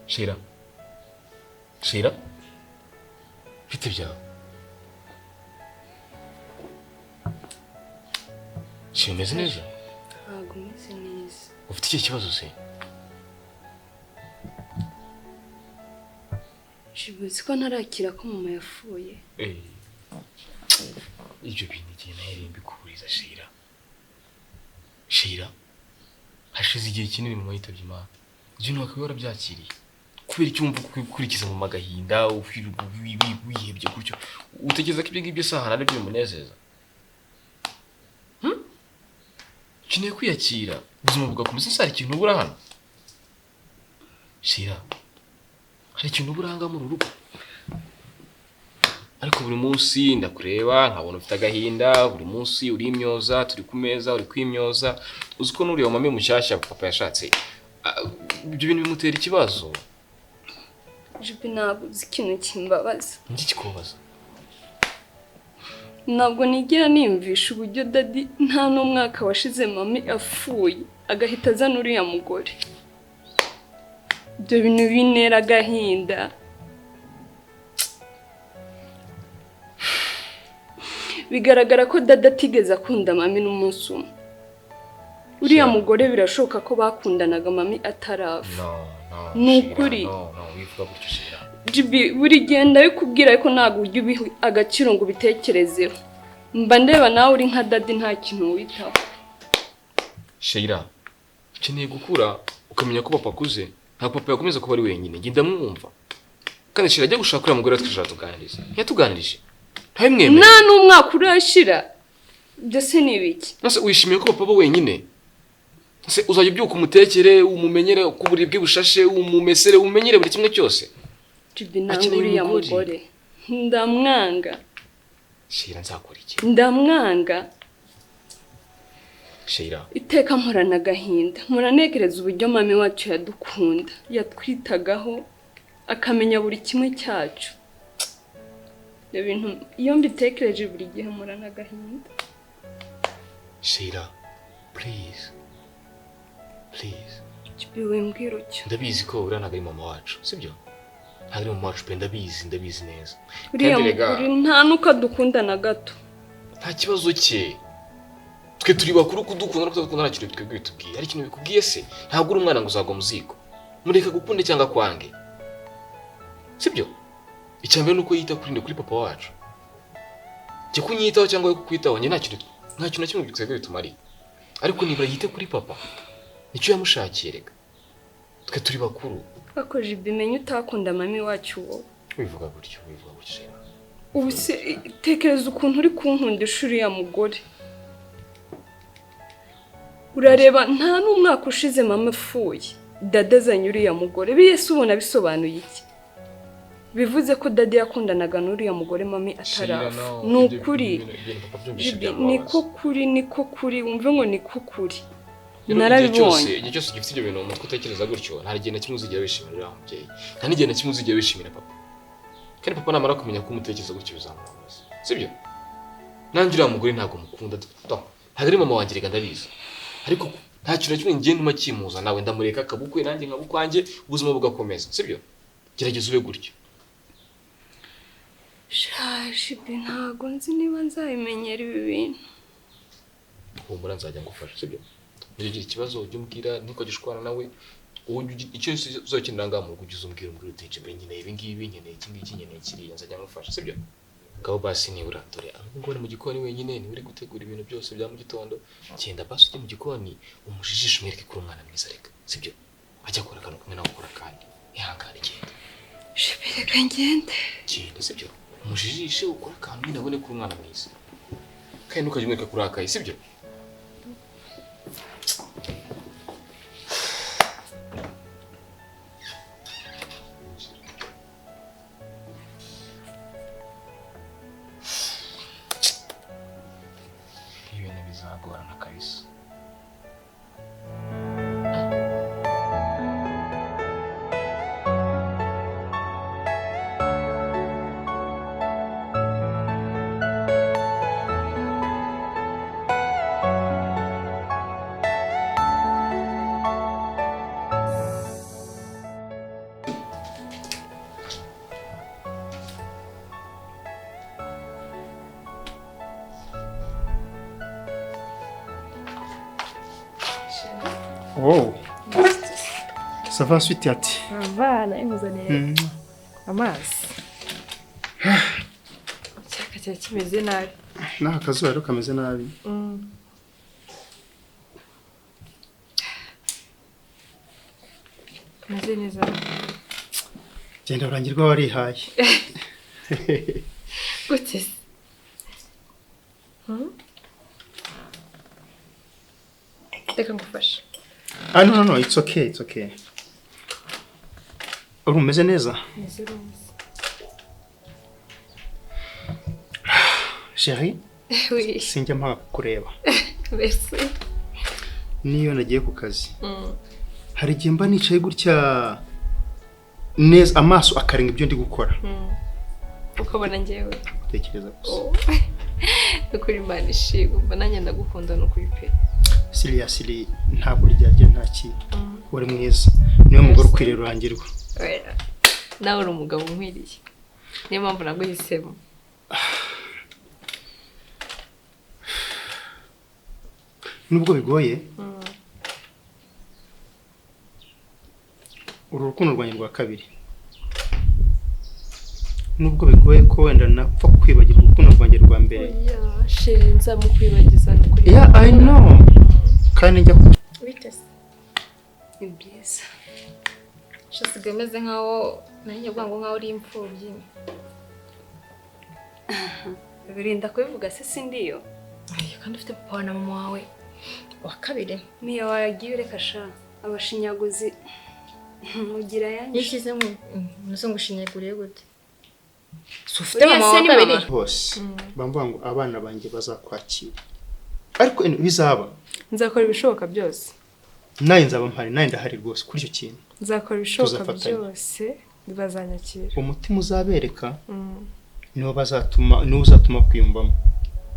Shira. Shira. Bite byawe? Shira, umeze neza? Ntabwo umeze neza. Ufite ikihe kibazo se? Jibuzi ko ntarakira ko mama yapfuye. Ibyo bintu igihe nahereye mbikuburiza Shira. Shira, hashize igihe kinini mama yitabye Imana. Ibyo bintu bakaba warabyakiriye. Kubera icyo wumva gukurikiza mu magahinda, wihebye gutyo. Utekereza ko ibyo ngibyo se ahantu ari byo bimunezeza? Ukeneye kwiyakira, ubuzima bugakomeza. Ese hari ikintu ubura hano? Shira, hari ikintu ubura ahangaha muri uru rugo? Ariko buri munsi ndakureba nkabona ufite agahinda, buri munsi urimyoza, turi ku meza uri kwimyoza. Uzi ko n'uriya mama mushyashya papa yashatse, ibyo bintu bimutera ikibazo. Jibi, ntabwo uzi ikintu kimbabaza. Niki kikubabaza? Ntabwo nigera niyumvisha uburyo dadi nta n'umwaka washize mami apfuye agahita azana uriya mugore. Ibyo bintu bintera agahinda. Bigaragara ko dada atigeze akunda mami n'umunsi umwe. Uriya mugore birashoboka ko bakundanaga mami atarafa. Ni ukuri. Jibi, buri gihe ndabikubwira ariko ntabwo ujya ubiha agaciro ngo ubitekerezeho. Mba ndeba nawe uri nka dadi nta kintu witaho. Sheila, ukeneye gukura ukamenya ko papa akuze. Ntabwo papa yakomeza kuba ari wenyine. Njye ndamwumva. Kandi Sheila ajya gushaka uriya mugore twishaka tuganiriza. Ntiyatuganirije. Ntabimwemereye. Nta n'umwaka urashira. Ibyo se ni ibiki? Nase wishimiye ko papa aba wenyine? Ese uzajya ubyuka umutekere, umumenyere ku buriri bwe bushashe, umumesere, umumenyere buri kimwe cyose? Jibi, nanga uriya mugore. Ndamwanga. Sheila, nzakora iki? Ndamwanga. Sheila, iteka mporana agahinda. Mpora uburyo mami wacu yadukunda, yatwitagaho, akamenya buri kimwe cyacu. Ibyo bintu iyo mbitekereje buri gihe mporana agahinda. Sheila, please. Please. Jibi, wimbwira utyo. Ndabizi ko uriya ntabwo ari mama wacu, sibyo? Ntabwo ari mama wacu pe, ndabizi, ndabizi neza. Uriya mugore nta nuko adukunda na gato. Nta kibazo cye. Twe turi bakuru kudukunda no kudakunda nta kintu twebwe bitubwiye. Hari ikintu bikubwiye se? Ntabwo uri umwana ngo uzagwa mu ziko. Mureka gukunde cyangwa kwange. Sibyo? Icya mbere nuko yita kuri kuri papa wacu. Jye kunyitaho cyangwa kukwitaho njye nta kintu na kimwe twebwe bitumariye. Ariko nibura yite kuri papa. Nicyo yamushakiye reka. Twe turi bakuru. Ako Jibi, menye utakunda mami wacu wowe. Wivuga gutyo, wivuga gutyo Sheila. Ubu se tekereza ukuntu uri kunkundisha uriya mugore. Urareba nta n'umwaka ushize mama apfuye, dada azanye uriya mugore. Biriya se ubona bisobanuye iki? Bivuze ko dada yakundanaga n'uriya mugore mami atarafa. Ni ukuri. Niko kuri, niko kuri, wumve ngo niko kuri. Narabibonye. Igihe cyose ugifite ibyo bintu mu mutwe utekereza gutyo, nta gihe na kimwe uzigera wishimira uriya mubyeyi. Nta n'igihe na kimwe uzigera wishimira papa. Kandi papa namara kumenya ko umutekereza gutyo bizamubabaza. Sibyo? Nanjye uriya mugore ntabwo mukunda. Ntabwo ari mama wanjye reka ndabizi. Ariko nta kintu na kimwe ngiye ntuma kimuza nawe, ndamureka akabukwe nanjye nkabukwanjye, ubuzima bugakomeza. Sibyo? Gerageza ube gutyo. Jibi, ntabwo nzi niba nzabimenyera ibi bintu. Humura nzajya ngufasha, sibyo? Ugira ikibazo ujye umbwira, ntukajye ushwana nawe. Icyo uzakenera ngaha mu rugo ujye umbwira, umbwira uti Jibi nkeneye ibi ngibi, nkeneye iki ngiki, nkeneye kiriya, nzajya ngufasha, sibyo? Ngaho basi nibura dore ahubwo uri mu gikoni wenyine, niwe uri gutegura ibintu byose bya mu gitondo. Genda basi ujye mu gikoni umujijishe umwereke ko uri umwana mwiza reka, sibyo? Ajya akora akantu kumwe nawe ukora akandi. Ihangane, genda. Jibi, reka ngende. Genda, sibyo? Umujijishe ukora akantu nyine abone ko uri umwana mwiza. Kandi ntukajye umwereka ko urakaye, sibyo? Ibintu bizagorana kabisa. Oh. Ça va, sweetheart? Ça va, nayimuzaniye amazi. Icyaka cyari kimeze nabi. N'aka kazuba rero kameze nabi. Kameze neza. Genda urangirwa warihaye. Gute se? Reka ngufashe. Ah, no, no, no, it's okay, it's okay. Uri umeze neza? Meze neza. Chérie? Oui. Sinjya mpaka kukureba. Merci. Niyo nagiye ku kazi. Hari igihe mba nicaye gutya neza amaso akarenga ibyo ndi gukora. Ukabona njyewe. Gutekereza gusa. Nukuri Imana ishimwe, mba nanjye ndagukunda nukuri pe. Seriously, ntabwo ryarya nta kintu. Uri mwiza. Niwe mugore ukwiriye rurangirwa. Oya. Nawe uri umugabo unkwiriye. Niyo mpamvu naguhisemo. Nubwo bigoye, uru rukundo rwanjye rwa kabiri. Nubwo bigoye ko wenda napfa kwibagirwa urukundo rwanjye rwa mbere. Oya, chérie, nzamukwibagiza nukuri. Yeah, I know. Kandi njya ku Bite se? Ni byiza. Usigaye umeze nkaho nanjye ngo nkaho uri imfubyi. Birinda kubivuga se sindiyo. Kandi ufite papa na mama wawe wa kabiri. Miya wagiye ureka sha abashinyaguzi mugira yanjye. Yishyize mu muzo ngushinyaguriye gute? Si ufite mama wa kabiri? Bose bamvuga ngo abana banjye bazakwakira. Ariko bizaba. Nzakora ibishoboka byose. Naye nzaba mpari, naye ndahari rwose kuri icyo kintu. Nzakora ibishoboka byose bazanyakira. Umutima uzabereka niwo bazatuma, niwo uzatuma kwiyumvamo.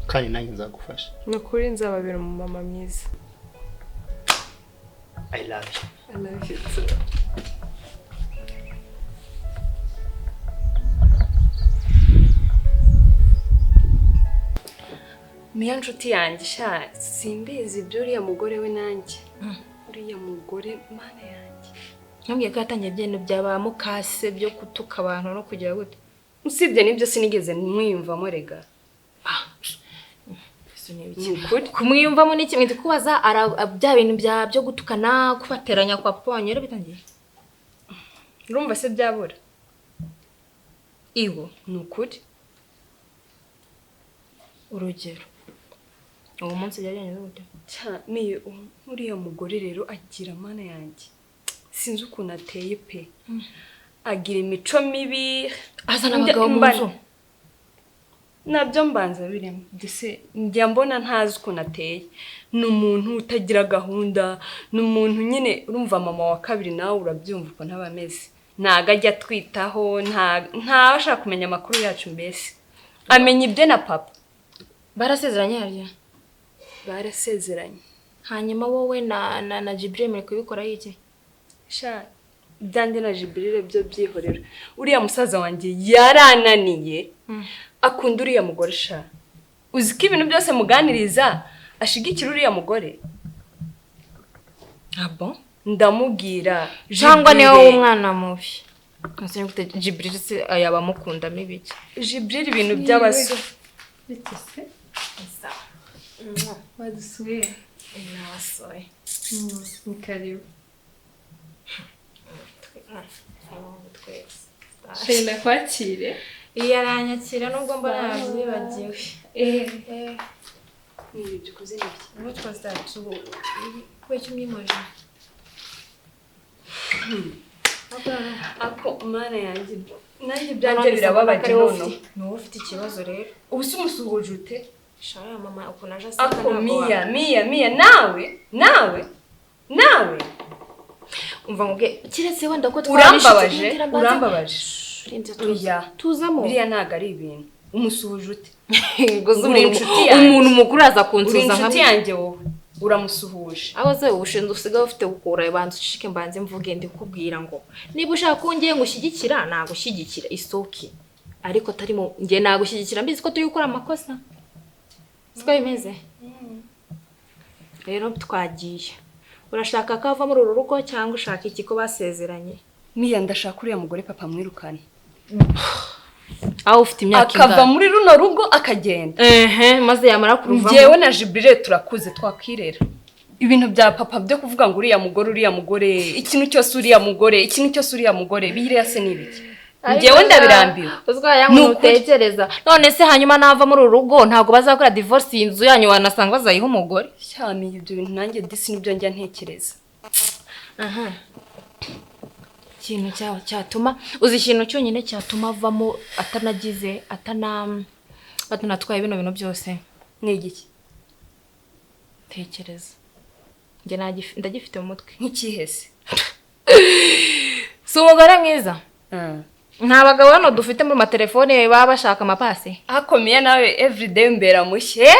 Kandi nanjye nzagufasha. Nukuri nzababera umumama mwiza. I love you. I love you too. Miya nshuti yanjye sha simbizi ibyo uriya mugore we nanjye. Uriya mugore mana yanjye. Nambwiye ko yatangiye ibintu bya ba mukase byo kutuka abantu no kugira gute. Usibye nibyo sinigeze mwiyumvamo rega. Kumwiyumvamo ni kimwe kubaza bya bintu bya byo gutukana kubateranya kwa papa wanyu bitangiye. Urumva se byabura? Igo ni ukuri. Urugero uwo munsi byajyanye gute? Miye uriya mugore rero agira mana yanjye. Sinzi ukuntu ateye pe. Agira imico mibi, azana abagabo mu nzu. Nabyo mbanza birimo. Ndetse njya mbona ntazi ukuntu ateye. Ni umuntu utagira gahunda, ni umuntu nyine urumva mama wa kabiri nawe urabyumva ukuntu aba ameze. Ntago ajya atwitaho, ntabasha kumenya amakuru yacu mbese. Amenya ibye na papa. Barasezeranye harya? Barasezeranye. Hanyuma wowe na Jibril muri kubikora iki? Sha byanjye na Jibril byo byihorera. Uriya musaza wanjye yarananiye. Akunda uriya mugore sha. Uzi ko ibintu byose muganiriza ashigikira uriya mugore. Ah bon? Ndamubwira cyangwa niwe umwana mubi. Nase gute Jibril se yaba mukunda mibiki? Jibril ibintu by'abaso. Bite se? Sawa. Wadusuye. Nabasoye. Ni karibu. Shenda kwakire. Iyo aranyakira nubwo mbona nabyibagiwe. Ni ibyo ukoze nibyo. Ubu twazatu kubera umwimoje. Ako mana yanjye nanjye byanjye birababaje none. Ni wowe ufite ikibazo rero. Ubu se umusuhuje ute? Shara mama ukuntu aje aseka Ako Miya, Miya, Miya nawe, nawe, nawe. Umva ngo kiretse wenda ko urambabaje, urambabaje. Tuzamo. Biriya ntago ari ibintu. Umusuhuje ute? Umuntu mukuru aza kunsuza nka inshuti yanjye wowe. Uramusuhuje. Aho se ubushinzwe usigaye ufite gukura ibanza ucishike mbanze mvuge ndi kukubwira ngo niba ushaka ko ngiye ngushyigikira nagushyigikira isoki. Ariko atari mu ngiye nagushyigikira mbizi ko turi gukora amakosa. Siko bimeze. Rero twagiye. Urashaka ko ava muri uru rugo cyangwa ushaka iki ko basezeranye? Miya ndashaka uriya mugore papa mwirukane. Aho ufite imyaka ingana. Akava muri runo rugo akagenda. Maze yamara kuruvamo. Njyewe na Jibril turakuze twakirera. Ibintu bya papa byo kuvuga ngo uriya mugore uriya mugore, ikintu cyose uriya mugore, ikintu cyose uriya mugore, biriya se nibiki? Njyewe ndabirambiwe. Uzwaya ngo utekereza. None se hanyuma nava muri uru rugo ntabwo bazakora divorce inzu yanyu wanasanga bazayiha umugore? Cyami ibyo bintu nanjye disi nibyo njya ntekereza. Aha. Ikintu cyatuma uzi ikintu cyonyine cyatuma avamo atanagize atanatwaye bino bintu byose. Ni igiki? Tekereza. Njye ndagifite mu mutwe. Nk'ikihese. Si umugore mwiza. Nta bagabo hano dufite muri matelefone baba bashaka amapasi. Akomiye nawe everyday mbera mushye.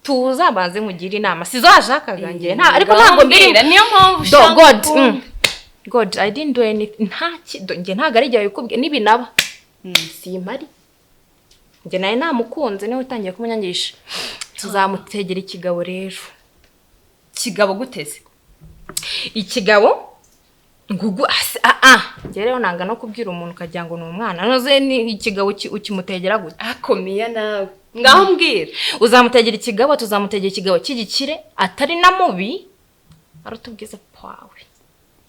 Tuzabanze nkugire inama. Sizo washakaga njye. Nta ariko ntabwo mbiri. Niyo mpamvu ushaka. God. God, I didn't do anything. Nta njye ntago ari jye wabikubwiye nibinaba. Simpari. Njye naye namukunze niwe utangiye kumunyangisha. Tuzamutegera ikigabo rero. Kigabo guteze? Ikigabo ngugu njye rero nanga no kubwira umuntu ukagira ngo ni umwana. Noze ni ikigabo ukimutegera gute? Akomiya nawe. Ngaho mbwira. Uzamutegera ikigabo, tuzamutegera ikigabo cy'igikire atari na mubi arutubwiza pawe.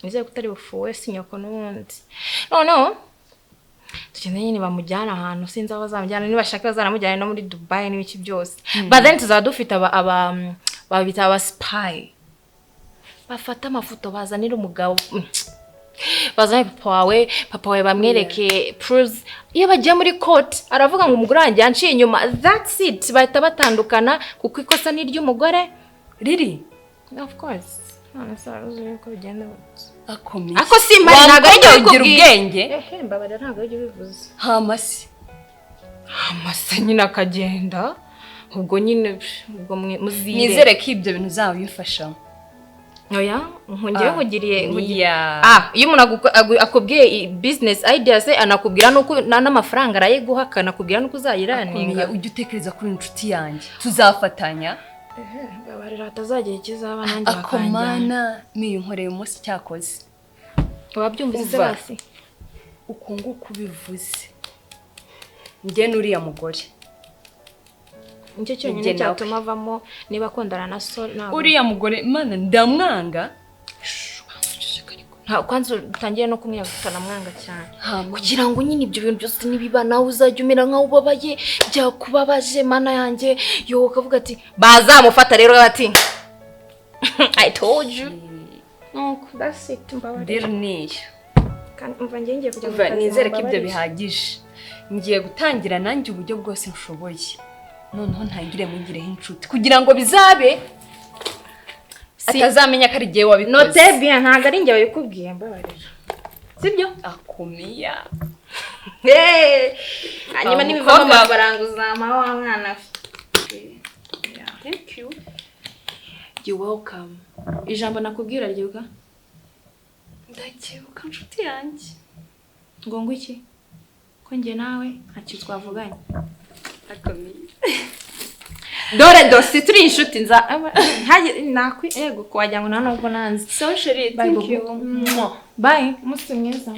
Nizeye kutari bufuwe sinyoko n'ubundi. Noneho tugende nyine bamujyana ahantu sinzi aho bazamujyana nibashaka bazaramujyana no muri Dubai n'ibiki byose. But then tuzaba dufite aba babita aba spy. Bafata amafoto bazanira umugabo. Bazanye papa wawe bamwereke proofs. Iyo bagiye muri court aravuga ngo umugore wanjye yanciye inyuma. That's it. Bahita batandukana kuko ikosa ni ry'umugore riri. Of course. None se uzi uko bigenda. Akomeye. Ako simba ntago ari cyo ugira ubwenge. Mbabarira ntago ari bivuze. Hamasi. Hamasi nyine akagenda. Ubwo nyine ubwo muzire. Nizere ko ibyo bintu uzabimfashamo. Oya, nkungiye nkugiriye iyo umuntu akubwiye business ideas anakubwira nuko n'amafaranga arayiguha akanakubwira nuko uzayiraninga. Ujye utekereza kuri inshuti yanjye. Tuzafatanya. Babarira hatazagira ikizaba nanjye bakanjyana. Akomana miyo nkoreye umunsi cyakoze. Wabyumvise se basi? Uko nguko ubivuze. Njye n'uriya mugore. Nicyo cyonyine cyatuma avamo niba akundana na so. Uriya mugore mana ndamwanga. Nta kwanza utangiye no kumwiyagutana mwanga cyane. Kugira ngo nyine ibyo bintu byose nibiba nawe uzajya umera nkaho ubabaye byakubabaje mana yanjye yo ukavuga ati bazamufata rero bati I told you. Nuko that's it mbabarira. Kandi umva ngiye kujya mu kazi. Nizere ko ibyo bihagije. Ngiye gutangira nanjye uburyo bwose nshoboye. Noneho ntangire mugireho inshuti kugira ngo bizabe atazamenya ko ari jye wabikoze. Note bien ntago ari njye wabikubwiye mbabarira. Sibyo? Akomiya. Hanyuma nibivamo amafaranga uzampa wa mwana. Thank you. You welcome. Ijambo nakubwira ryibuka? Ndacyibuka inshuti yanjye. Ngo ngo iki? Ko njye nawe ntacyo twavuganye. Akomiya. Dore dosi turi inshuti nza nakwi ego kwajya ngo ntanubwo nanzi. So chérie, thank you. Bye, umunsi mwiza.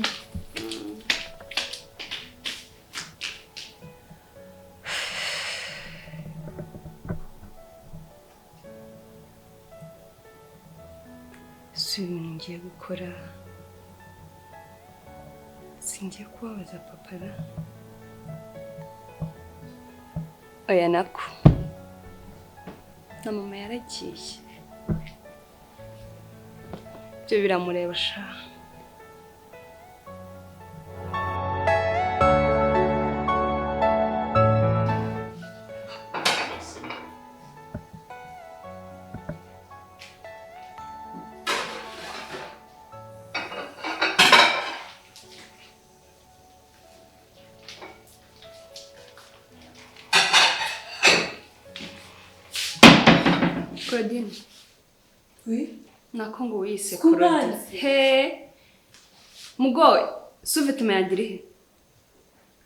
Si ibintu ngiye gukora. Singiye kubabaza papa ra. Oya nako. Na mama yaragiye. Ibyo biramureba sha. Claudine. Oui? Nako ngo wiyise Claudine. He. Mugo, sous-vêtement yanjye iri he?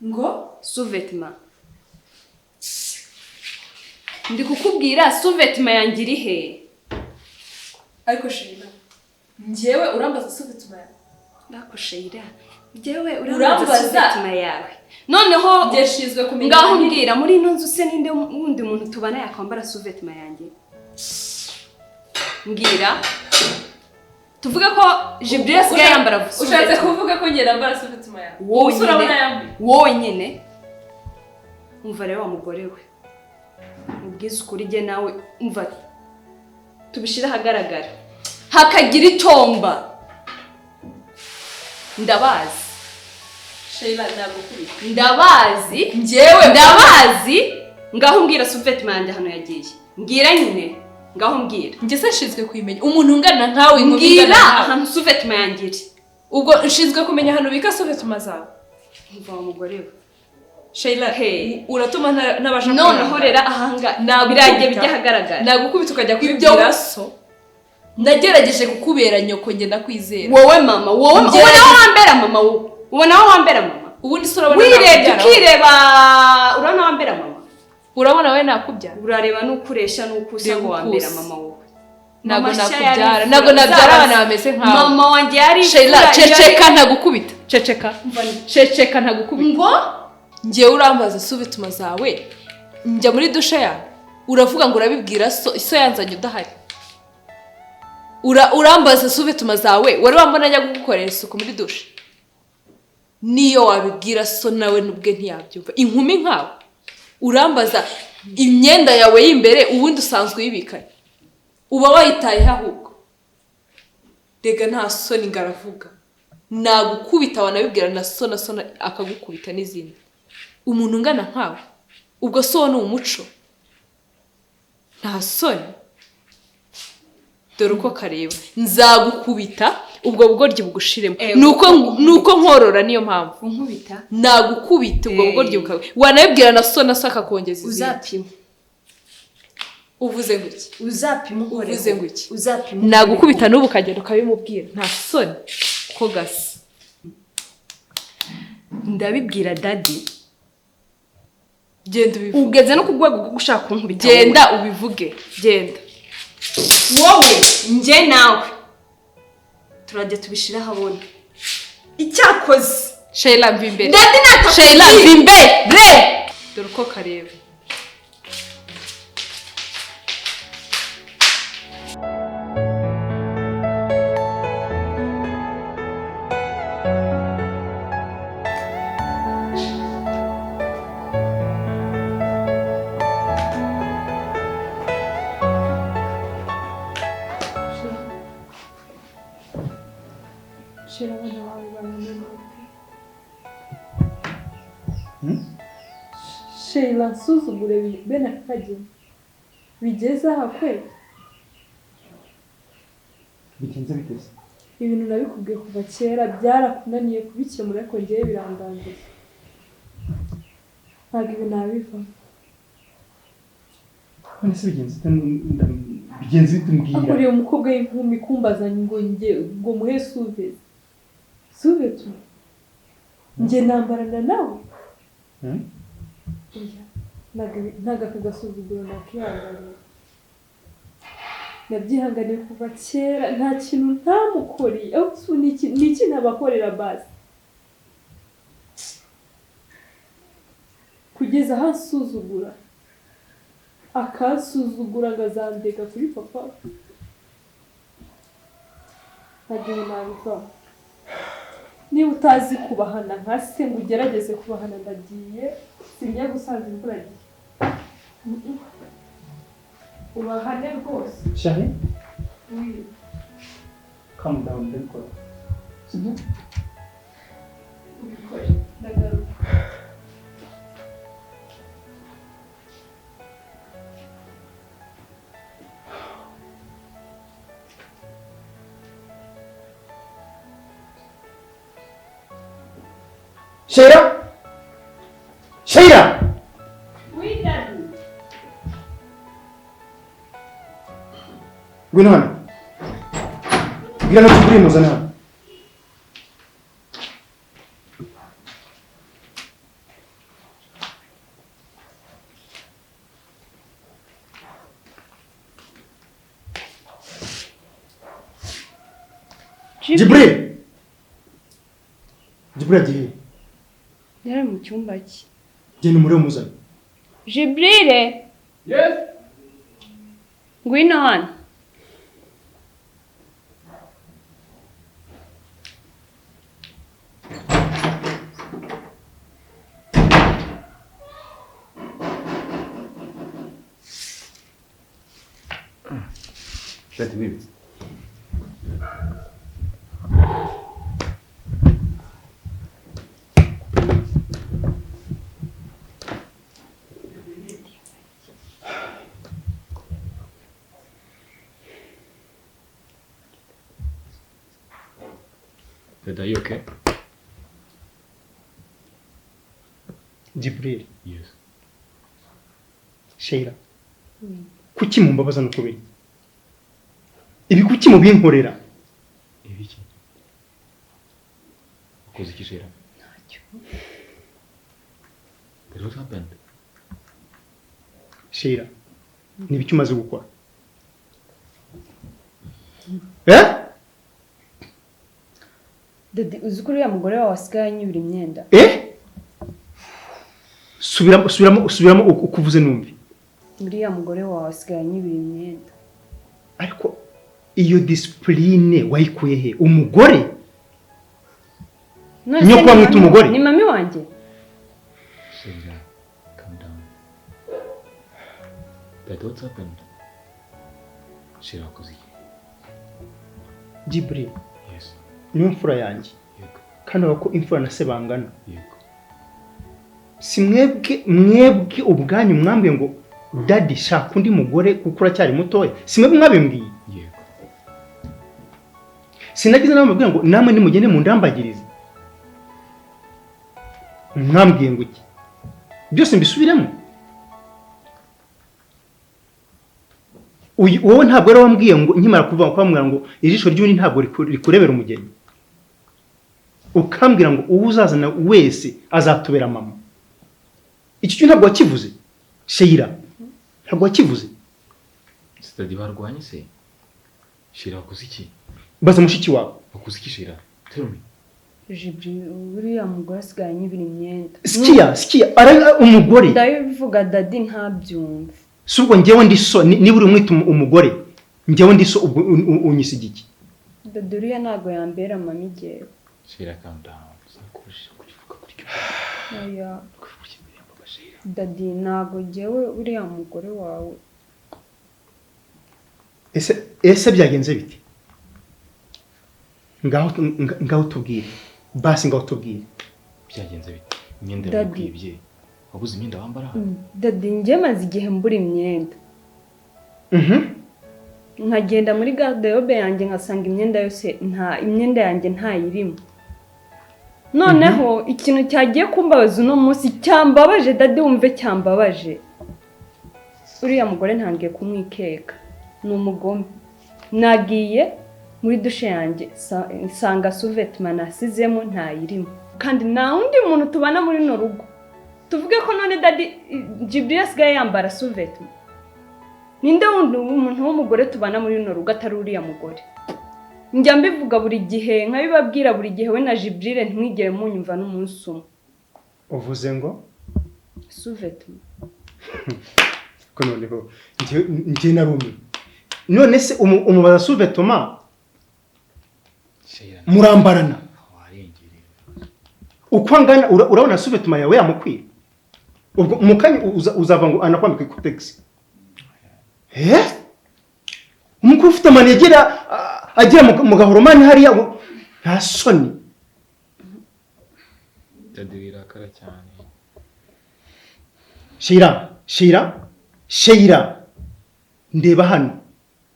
Ngo? Sous-vêtement. Ndi kukubwira sous-vêtement yanjye iri he? Ariko Sheila, njyewe urambaza sous-vêtement yawe. Ndako Sheila, njyewe urambaza sous-vêtement yawe. Noneho njye nshinzwe kumenya. Ngaho mbwira muri ino nzu se ninde wundi muntu tubana yakwambara sous-vêtement yanjye? Mbwira. Tuvuge ko Jibril asigaye yambara sous-vêtement. Ushatse kuvuga ko njye nambara sous-vêtement yawe? Wowe wonyine. Umva rero wa mugore we. Ubwize ukuri jye nawe umva tubishira ahagaragara. Hakagira itomba. Ndabazi. Sheila nagukubita. Ndabazi. Njyewe ndabazi. Ngaho mbwira sous-vêtement yanjye hano yagiye. Mbwira nyine. Ngaho mbwira. Njye se nshinzwe kuyimenya. Umuntu ungana nkawe mbwira ahantu sous-vêtement yanjye iri. Ubwo nshinzwe kumenya ahantu ubika sous-vêtement zawe. Umva wa mugore we. Sheila, hey, uratuma ntabasha. Noneho rero ahanga biragiye bijya ahagaragara. Nagukubita ukajya kubibwira so. Nagerageje kukubera nyoko njye ndakwizera. Wowe mama, wowe ubona wambera mama wowe. Ubona wambera mama. Ubundi se urabona wirebye ukireba urabona wambera mama. Urabona we nakubyara. Urareba nukuresha nukusa ngo wambera mama wowe. Ntabwo nakubyara. Ntabwo nabyara abana bameze nkawe. Mama wanjye yari Sheila, ceceka ntagukubita. Ceceka. Ceceka ntagukubita. Ngo njyewe urambaza sous-vêtement zawe. Njya muri dushe yawe. Uravuga ngo urabibwira so, so yanzanye udahari. Urambaza sous-vêtement zawe, wari wambona njya kugukorera isuku muri dushe. Niyo wabibwira so nawe nubwe ntiyabyumva. Inkumi nkawe urambaza imyenda yawe y'imbere ubundi usanzwe uyibikanye. Uba wayitayeho ahubwo. Rega nta soni ngaravuga. Nagukubita wanabibwira na so na so akagukubita n'izindi. Umuntu ungana nkawe ubwo so ni umuco. Nta soni. Dore uko kareba. Nzagukubita ubwo bugoryi bugushiremo. Nuko nkorora niyo mpamvu. Unkubita? Nagukubita ubwo bugoryi bukawe. Wanabibwira na so na so akakongeza izindi. Uzapima. Uvuze nguki? Uzapima uhoreho. Uvuze nguki? Uzapima. Nagukubita n'ubu ukagenda ukabimubwira. Nta soni. Ko gasa. Ndabibwira daddy. Genda ubivuge. Ugeze no kugwego rwo gushaka kunkubita. Genda ubivuge. Genda. Wowe njye nawe turajya tubishira habona. Icyakoze Sheila mva imbere. Daddy natakubwira. Sheila mva imbere. Dore uko kareba. Sheila nsuzugure bene aka kageni bigeze aha kwe. Bigenze biteze. Ibintu nabikubwiye kuva kera byarakunaniye kubikemura ariko ngewe birandangiye. Ntabwo ibi nabivamo. None se bigenze bite mbwira? Akuriye umukobwa w'inkumi kumbazanye ngo nge ngo muhe sous-vêtement. Nge nambarana nawe. Ntabwo aka gasuzuguro nakihanganiye. Nabyihanganiye kuva kera nta kintu ntamukoreye. Ni iki ntabakorera basi? Kugeza aho ansuzugura. Akansuzugura ngo azandeka kuri papa. Ntabwo ibi nabivamo. Niba utazi kubahana nka se ngo ugerageze kubahana ndagiye, singiye gusaza imvura agiye. Ubahane rwose. Chérie? Oui. Calm down, ndabikora. Sibyo? Ubikore, ndagaruka. Sheila? Sheila! Oui, daddy. Ngwino hano. Bwira na Jibril muzane hano. Jibril! Jibril agiye. Yari mu cyumba cye. Genda umurebe umuzane. Jibril! Yes. Ngwino hano. Shati bibi. Dad, are you okay? Jibril. Yes. Sheila. Kuki mumbabaza no kubera? Ibi kuki mubinkorera? Ibiki? Ukoze iki Sheila? Ntacyo. But what happened? Sheila, ni ibiki umaze gukora? Eh? Dadi, uzi ko uriya mugore wawe asigaye anyibira imyenda? Eh? Subiramo, subiramo, subiramo uko uvuze numve. Uriya mugore wawe asigaye anyibira imyenda. Ariko iyo discipline wayikuye he? Umugore? Niyo kuba mwita umugore? Ni mami wanjye. Sheila, calm down. Dad, what's happened? Sheila, wakoze iki? Jibril. Yes. Niyo mfura yanjye. Yego. Kandi ko imfura na se bangana. Yego. Si mwebwe ubwanyu mwambwiye ngo daddy shaka undi mugore kuko uracyari mutoya. Si mwebwe mwabimbwiye? Yego. Sinagize namubwira ngo namwe nimugende mu ndambagirize. Mwambwiye ngo iki? Byose mbisubiremo. Uyu wowe ntabwo ari wambwiye ngo nkimara kuvuga kwamwira ngo ijisho ry'undi ntabwo rikurebera umugeni. Ukambwira ngo uwo uzazana wese azatubera mama. Iki cyo ntabwo wakivuze. Sheila ntabwo wakivuze. Daddy barwanye se? Sheila wakoze iki? Baza mushiki wawe. Wakoze iki Sheila? Tell me. Jibril, uriya mugore asigaye anyibira imyenda. Sikia, ara umugore. Ndabivuga daddy ntabyumve. Si ubwo njyewe ndi so niba uri umwita umugore njyewe ndi so ubwo unyisigiki. Daddy uriya ntago yambera mama igihe. Sheila, calm down. Sinakubujije kubivuga gutyo. Oya. Kubivuga imbere ya papa Sheila. Daddy ntago njyewe uriya mugore wawe. Ese byagenze bite? Ngaho tubwire. Basi ngaho tubwire. Byagenze bite? Imyenda yakwibye. Wabuze imyenda wambara? Daddy njye maze igihe mbura imyenda. Nkagenda muri garde-robe yanjye nkasanga imyenda yose nta imyenda yanjye ntayirimo. Noneho ikintu cyagiye kumbabaza uno munsi cyambabaje daddy wumve cyambabaje. Uriya mugore ntangiye kumwikeka. Ni umugome. Nagiye muri dushe yanjye nsanga sous-vêtement nasizemo ntayirimo. Kandi nta wundi muntu tubana muri no rugo. Tuvuge ko none daddy Jibril asigaye yambara sous-vêtement. Ninde wundi umuntu w'umugore tubana muri no rugo atari uriya mugore? Njya mbivuga buri gihe nkabibabwira buri gihe we na Jibril ntimwigere munyumva n'umunsi umwe. Uvuze ngo sous-vêtement. Ko noneho njye narumi. None se umubaza sous-vêtement murambarana. Uko angana urabona sous-vêtement yawe yamukwira. Ubwo mukanya uzava ngo anakwambika ikotex. Eh? Umukuru ufite amanegera agera mu gahoromani hariya nta soni. Daddy wirakara cyane. Sheila ndeba hano.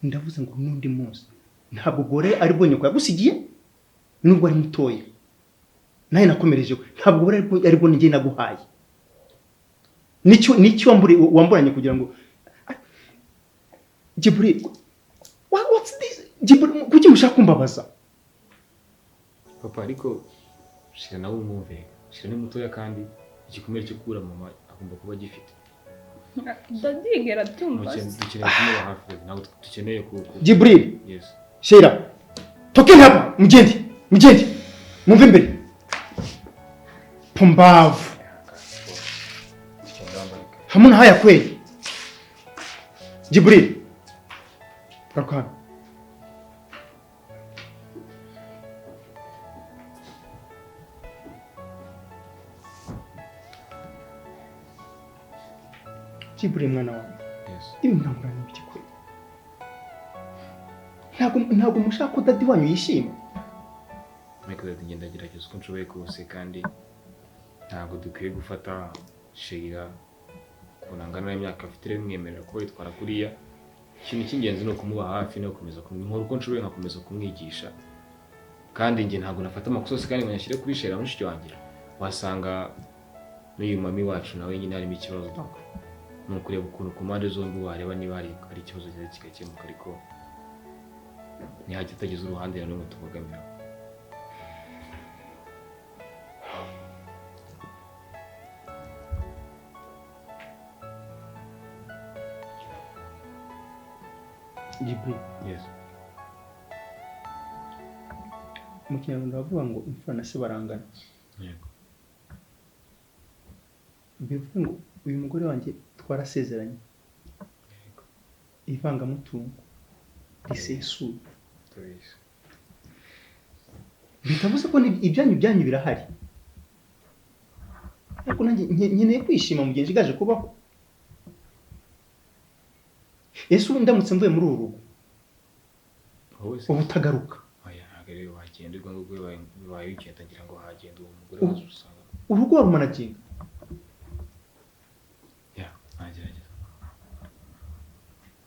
Ndavuze ngo nundi munsi ntabwo gore ari bwo nyoko yagusigiye nubwo ari mutoya. Naye nakomereje ntabwo gore ari bwo njye naguhaye. Nicyo wamburanye kugira ngo Jibril, what's this? Jibril, kuki mushaka kumbabaza? Papa ariko Sheila nawe umwumve. Sheila ni mutoya kandi igikomere cyo kubura mama agomba kuba gifite. Daddy gera byumva. Dukeneye kumuba hafi, ntabwo dukeneye ku Jibril. Yes. Sheila. Tokeni hapa, mugende, mugende. Mumve imbere. Pumbavu. Hamuna haya kweli. Jibril. Garuka hano. Jibril mwana wanjye. Ibi murangurana ibiki kweli? Ntabwo mushaka ko daddy wanyu yishima. Michael ati ngenda gerageza uko nshoboye kose, kandi ntabwo dukwiye gufata Sheila ukuntu angana n'imyaka afite rero mwemerera ko yitwara kuriya. Ikintu cy'ingenzi ni ukumuba hafi no gukomeza kumwinkora uko nshoboye, nkakomeza kumwigisha. Kandi njye ntabwo nafata amakosa yose kandi ngo nyashyire kuri Sheila mushiki wanjye. Wasanga n'uyu mami wacu nawe nyine harimo ikibazo, donc ni ukureba ukuntu ku mpande zombi wareba niba hari ikibazo kiza kigakemuka, ariko ntihajye utagize uruhande na rumwe tubogamiraho. Jibril. Yes. Mu Kinyarwanda bavuga ngo imfura na se barangana. Yego. Bivuga ngo uyu mugore wanjye twarasezeranye. Yego. Ivangamutungo risesuye. Turabizi. Bitavuze ko ibyanyu birahari. Ariko nanjye nkeneye kwishima mu gihe nsigaje kubaho. Ese ubu ndamutse mvuye muri uru rugo ubu utagaruka? Oya, ntabwo rero wagenda, ubwo ngubwo bibaye ugenda ngira ngo hagenda uwo mugore wazo usanga urugo warumanaginga. Ya, nagerageza.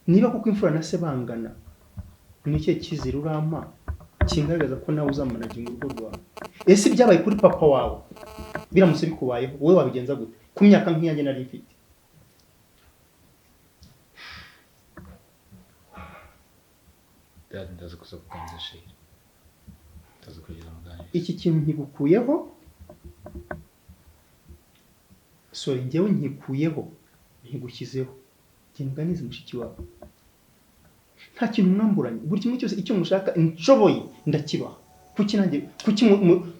Niba kuko imfura na se bangana, ni ikihe cyizere urampa kingaragaza ko nawe uzamanaginga urugo rwawe? Ese ibyabaye kuri papa wawe biramutse bikubayeho wowe wabigenza gute ku myaka nk'iyanjye nari mfite? Ndaza kuza kuganiriza Sheila. Ndaza kugeza muganiriza. Iki kintu nkigukuyeho, sorry, njyewe nkikuyeho nkigushyizeho. Genda uganize mushiki wawe. Nta kintu mwamburanye, buri kimwe cyose icyo mushaka nshoboye ndakibaha. Kuki nanjye, kuki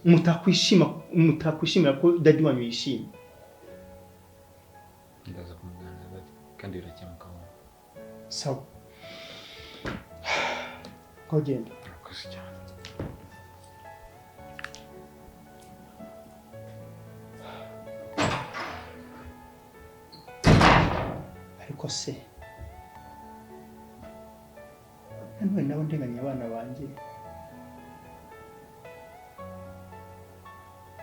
mutakwishimira ko daddy wanyu yishimye? Ndaza kumuganiriza kandi birakemuka. Sawa. Kogenda. Urakoze cyane. Ariko se nanone nabo ndenganya abana banjye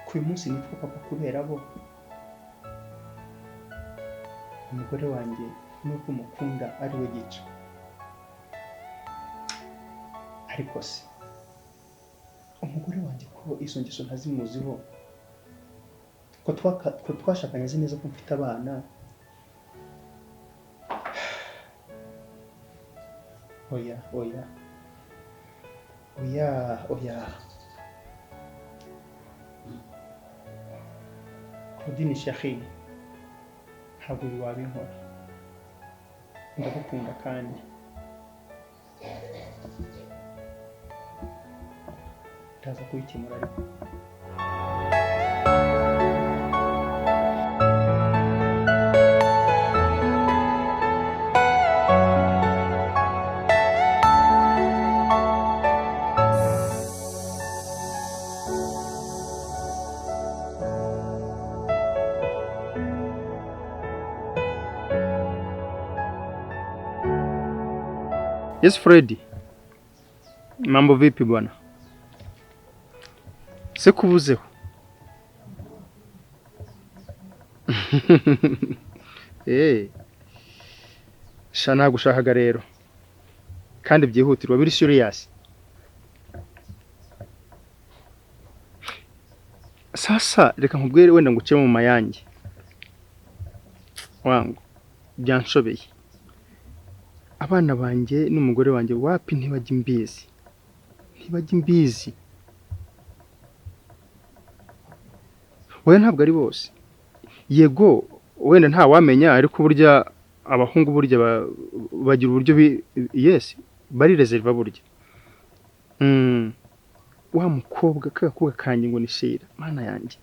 ku uyu munsi nitwa papa kubera bo. Umugore wanjye nubwo mukunda ari we gica. Ariko se umugore wanjye ko izo ngeso ntazimuziho, ko twashakanye azi neza ko mfite abana. Oya, oya, oya, oya. Claudine Shaheen, ntabwo ibi wabinkora. Ndagukunda kandi ndaza kubikemura ariko. Yes, Freddy. Mambo vipi bwana? Sikubuzeho. Sha nagushakaga rero. Kandi byihutirwa biri serious. Sasa reka nkubwire wenda nguce mu mayange. Wangu byanshobeye. Abana banjye n'umugore wanjye wapi ntibajya imbizi. Ntibajya imbizi. Oya ntabwo ari bose. Yego wenda nta wamenya, ariko burya abahungu burya bagira uburyo yes bari reserva burya. Wa mukobwa, kagakobwa kanjye ngo ni Sheila, mana yanjye,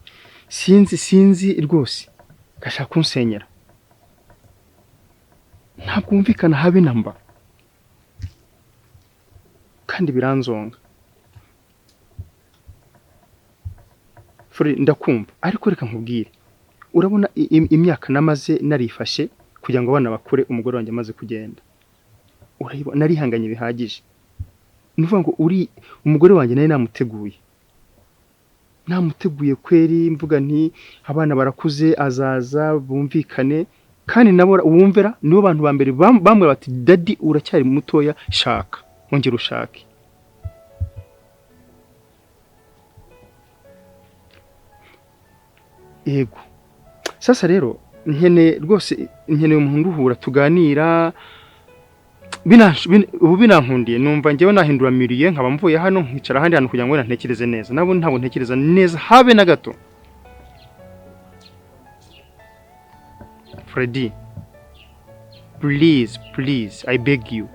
sinzi rwose, gashaka kunsenyera. Ntabwo wumvikana habe namba, kandi biranzonga. Fure, ndakumva, ariko reka nkubwire, urabona imyaka namaze narifashe kugira ngo abana bakure, umugore wanjye amaze kugenda, urayibona narihanganye bihagije. Ni ukuvuga ngo uri umugore wanjye nari namuteguye kweri, mvuga nti abana barakuze azaza bumvikane, kandi nabo wumvera nibo bantu ba mbere bamwe bati daddy uracyari mutoya, shaka wongera ushake. Yego sasa rero nkeneye rwose, nkeneye umuntu nduhura tuganira. Ubu binankundiye, numva njyewe nahindura miliye, nkaba mvuye hano nkicara ahandi hantu kugira ngo ntekereze neza. Nabo ntabwo ntekereza neza habe na gato. Freddy, please please, I beg you,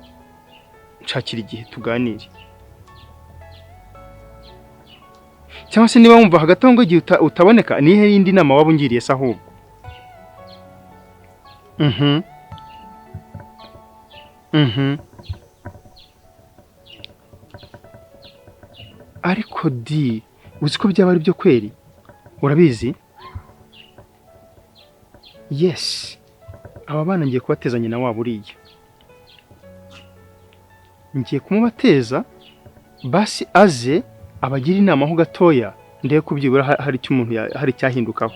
nshakira igihe tuganire. Cyangwa se niba wumva hagati aho ngo igihe utaboneka, nihe yindi nama waba ungiriye se ahubwo? Ariko di, uzi ko byaba ari byo kweri? Urabizi? Yes. Aba bana ngiye kubateza nyina wabo uriya. Ngiye kumubateza basi aze abagira inama ho gatoya, ndebe ko byibura hari icyo umuntu hari cyahindukaho.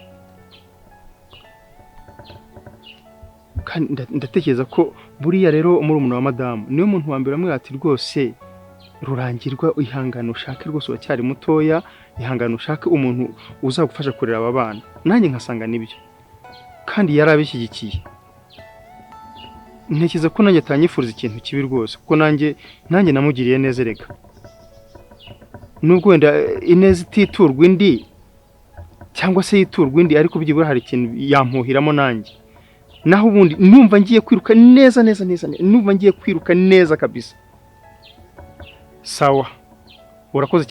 Kandi ndatekereza ko buriya rero murumuna wa madamu niwe muntu wa mbere amwe ati rwose rurangirwa, ihangane ushake rwose, uracyari mutoya, ihangane ushake umuntu uzagufasha kurera aba bana. Nanjye nkasanga nibyo, kandi yarabishyigikiye. Ntekereza ko nanjye atanyifuriza ikintu kibi rwose, kuko nanjye namugiriye neza rega. Nubwo wenda ineza ititurwa indi cyangwa se yiturwa indi, ariko byibura hari ikintu yampuhiramo nanjye. Naho ubundi numva ngiye kwiruka neza neza neza, numva ngiye kwiruka neza kabisa. Sawa, urakoze.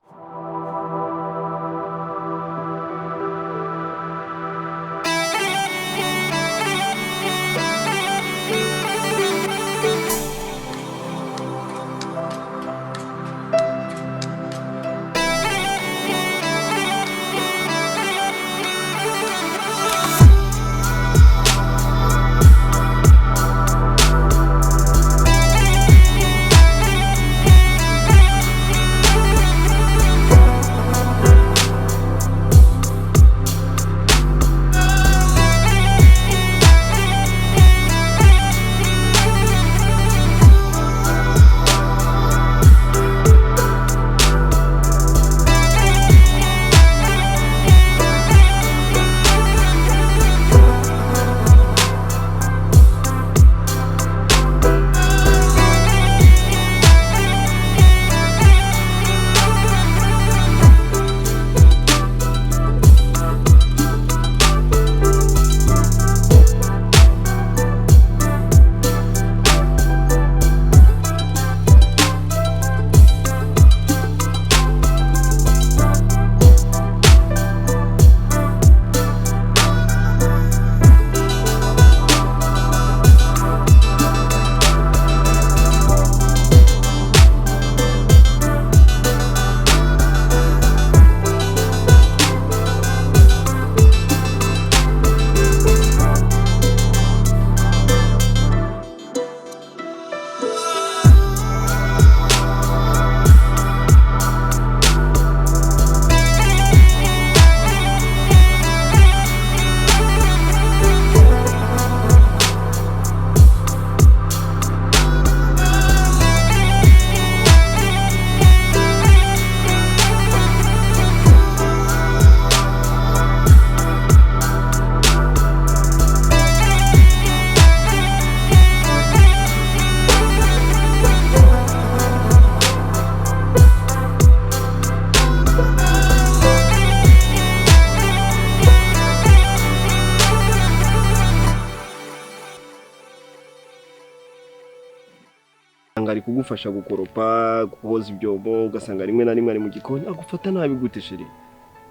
Ugasanga ari kugufasha gukoropa, koza ibyombo, ugasanga rimwe na rimwe ari mu gikoni agufata nabi gute chérie?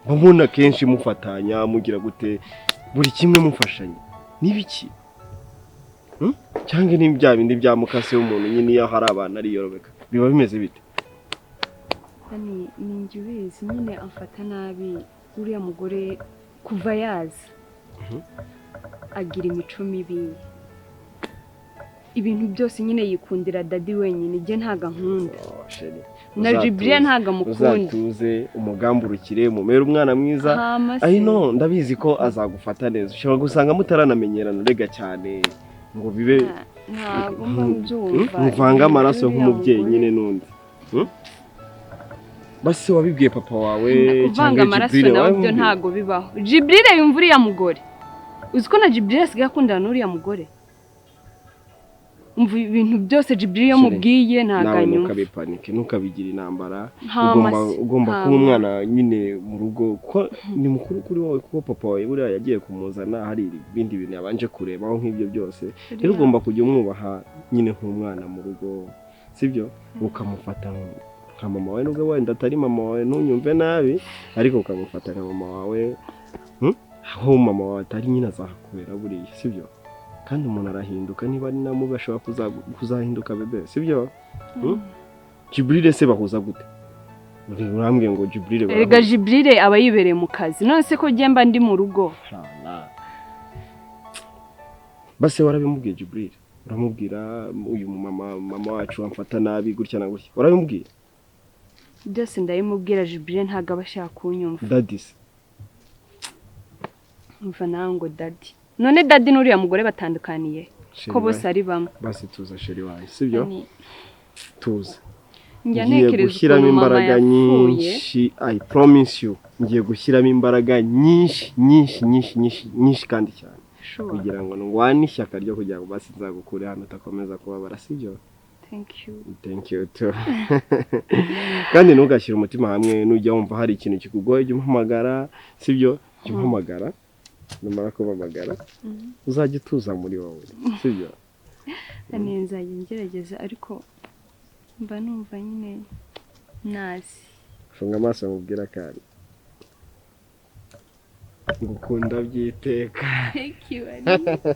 Mbona kenshi mufatanya mugira gute buri kimwe mufashanya. Nibiki? Cyangwa ni bya bindi bya mukase w'umuntu nyine iyo hari abana ari yorobeka. Biba bimeze bite? Ni njye ubizi nyine amfata nabi uriya mugore kuva yaza. Agira imico mibi. Ibintu byose nyine yikundira daddy wenyine, njye ntaga nkunda. Na Jibril ntaga mukunda. Uzatuze umugamburukire mumere umwana mwiza. Ayi no ndabizi ko azagufata neza. Ushobora gusanga mutaranamenyerana rega cyane ngo bibe ntago mbyumva. Muvanga amaraso nk'umubyeyi nyine nundi. Basi wabibwiye papa wawe cyangwa Jibril wawe byo ntago bibaho. Jibril yumva uriya mugore. Uzi ko na Jibril asigaye akundana n'uriya mugore. Umva ibintu byose Jibril yamubwiye ntaganyumva. Ntukabipanike, ntukabigira intambara. Ugomba kuba umwana nyine mu rugo ko ni mukuru kuri wowe kuko papa wawe buriya yagiye kumuzana hari ibindi bintu yabanje kurebaho nk'ibyo byose. Rero ugomba kujya umwubaha nyine nk'umwana mu rugo, sibyo? Ukamufata nka mama wawe nubwo wenda atari mama wawe ntunyumve nabi, ariko ukamufata nka mama wawe. Aho mama wawe atari nyine azakubera buriya, sibyo? Kandi umuntu arahinduka niba ari namubi ashobora kuzahinduka bebe, sibyo? Jibril se bahuza gute? Urambwiye ngo Jibril barahuza. Erega Jibril aba yibereye mu kazi. None se ko gemba ndi mu rugo? Base warabimubwiye Jibril? Uramubwira uyu mama wacu amfata nabi gutya na gutya. Warabimubwiye? Byose ndabimubwira Jibril ntago aba ashaka kunyumva. Daddy se. Umva nawe ngo daddy. None daddy n'uriya mugore batandukaniye ko bose ari bamwe. Basi tuza chérie wanjye, sibyo? Tuza. Njya ntekereza gushyiramo imbaraga nyinshi. I promise you, ngiye gushyiramo imbaraga nyinshi nyinshi nyinshi nyinshi nyinshi kandi cyane. Kugira ngo ndwane ishyaka ryo kugira ngo basi nzagukure hano utakomeza kubabara, sibyo? Thank you. Thank you too. Kandi ntugashyire umutima hamwe nujya wumva hari ikintu kikugoye jya umpamagara, sibyo? Jya umpamagara. Numara kubamagara uzajya utuza muri wowe, sibyo? Nzajya ngerageza ariko mba numva nyine nazi. Funga amaso mubwira kandi ngukunda byiteka. Thank you, Annie.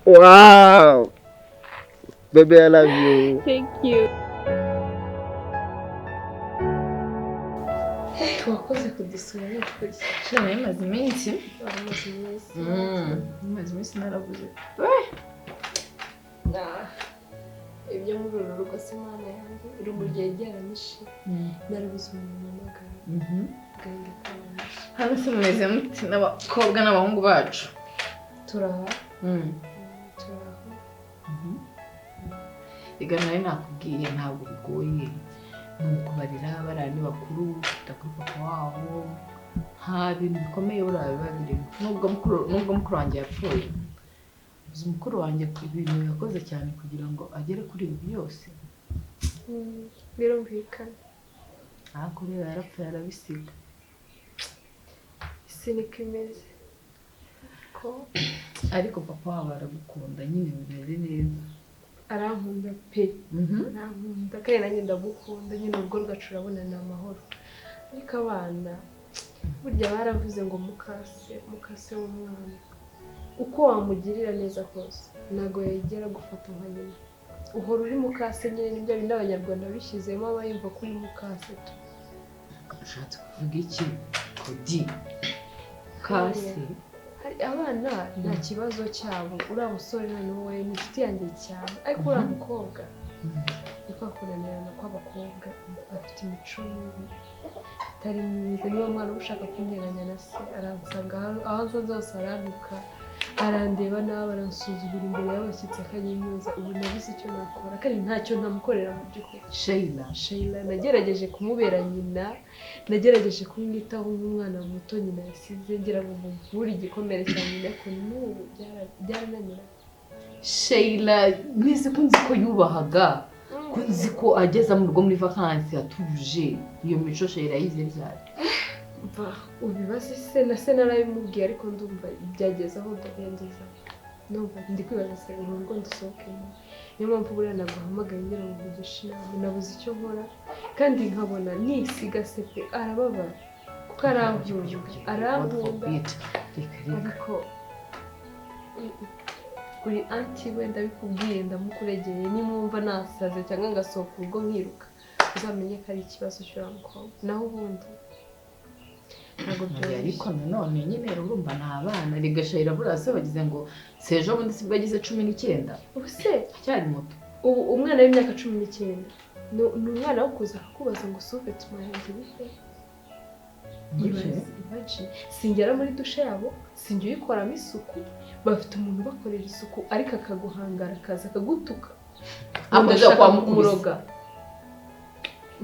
Wow! Baby, I love you. Thank you. Wakoze kudusura n'ukuri. Shema yamaze iminsi. Wamaze iminsi. Maze iminsi narabuze. Ibyo muri uru rugo se Mana yanjye urugo ryegeranyije. Narabuze umuntu mpamagara. Agahinda karanyishe. Hano se mumeze mute n'abakobwa n'abahungu bacu? Turaho. Turaho. Rega nari nakubwiye ntabwo bigoye. Nukubarira bariya ni bakuru kwita kuri papa wabo nta bintu bikomeye buriya biba birimo. Nubwo mukuru wanjye yapfuye, uzi mukuru wanjye ibintu yakoze cyane kugira ngo agere kuri ibi byose. Birumvikana. Ariko rero yarapfuye arabisiga. Isi niko imeze. Ariko papa wabo aragukunda nyine bimeze neza. Arankunda pe. Arankunda kandi nanjye ndagukunda nyine urugo rwacu urabona ni amahoro. Ariko abana burya baravuze ngo mukase w'umwana uko wamugirira neza kose ntabwo yegera gufata nka nyina. Uhora uri mukase nyine nibyo bindi abanyarwanda bishyizemo aba yumva ko uri mukase tu. Ushatse kuvuga iki? Kodi kase hari abana nta kibazo cyabo. Uriya musore noneho we ni inshuti yanjye cyane, ariko uriya mukobwa ni kwa kunanirana kw'abakobwa afite imico mibi itari myiza. Niba mwana ushaka kunteranya na se aransanga aho nsanze hose arantuka, arandeba nabi, aransuzugura imbere y'abashyitsi akanyimyoza. Ubu nabuze icyo nakora kandi ntacyo ntamukorera mu by'ukuri. Sheila nagerageje kumubera nyina, nagerageje kumwitaho nk'umwana muto nyina yasize ngira ngo muvure igikomere cya nyina, ariko n'ubu byarananira. Sheila mwese ko nzi ko yubahaga, ko nzi ko ageza mu rugo muri vakansi atuje, iyo mico Sheila yize ryari? Ubibaze se na se narabimubwiye ariko ndumva byageze aho ndabengeza. Numva ndi kwibaza se uru rugo ndusohokemo. Niyo mpamvu buriya naguhamagaye ngira ngo nkugishe inama, nabuze icyo nkora kandi nkabona nisiga se pe arababara kuko arankunda ariko uri anti we ndabikubwiye ndamukuregeye nimwumva nasaze cyangwa ngasohoka urugo nkiruka uzamenye ko ari ikibazo cy'uriya mukobwa naho ubundi ntabwo byoroshye. Ariko nanone nyine urumva ni abana rigashayira buriya se bagize ngo si ejo bundi sibwo agize 19 ubu se acyari muto. Ubu umwana w'imyaka 19 ni umwana wo kuza akakubaza ngo suve tumayange bihe. Singera muri dushe yabo, sinjya uyikoramo isuku, bafite umuntu ubakorera isuku ariko akaguhangara akaza akagutuka. Ndashaka kumuroga.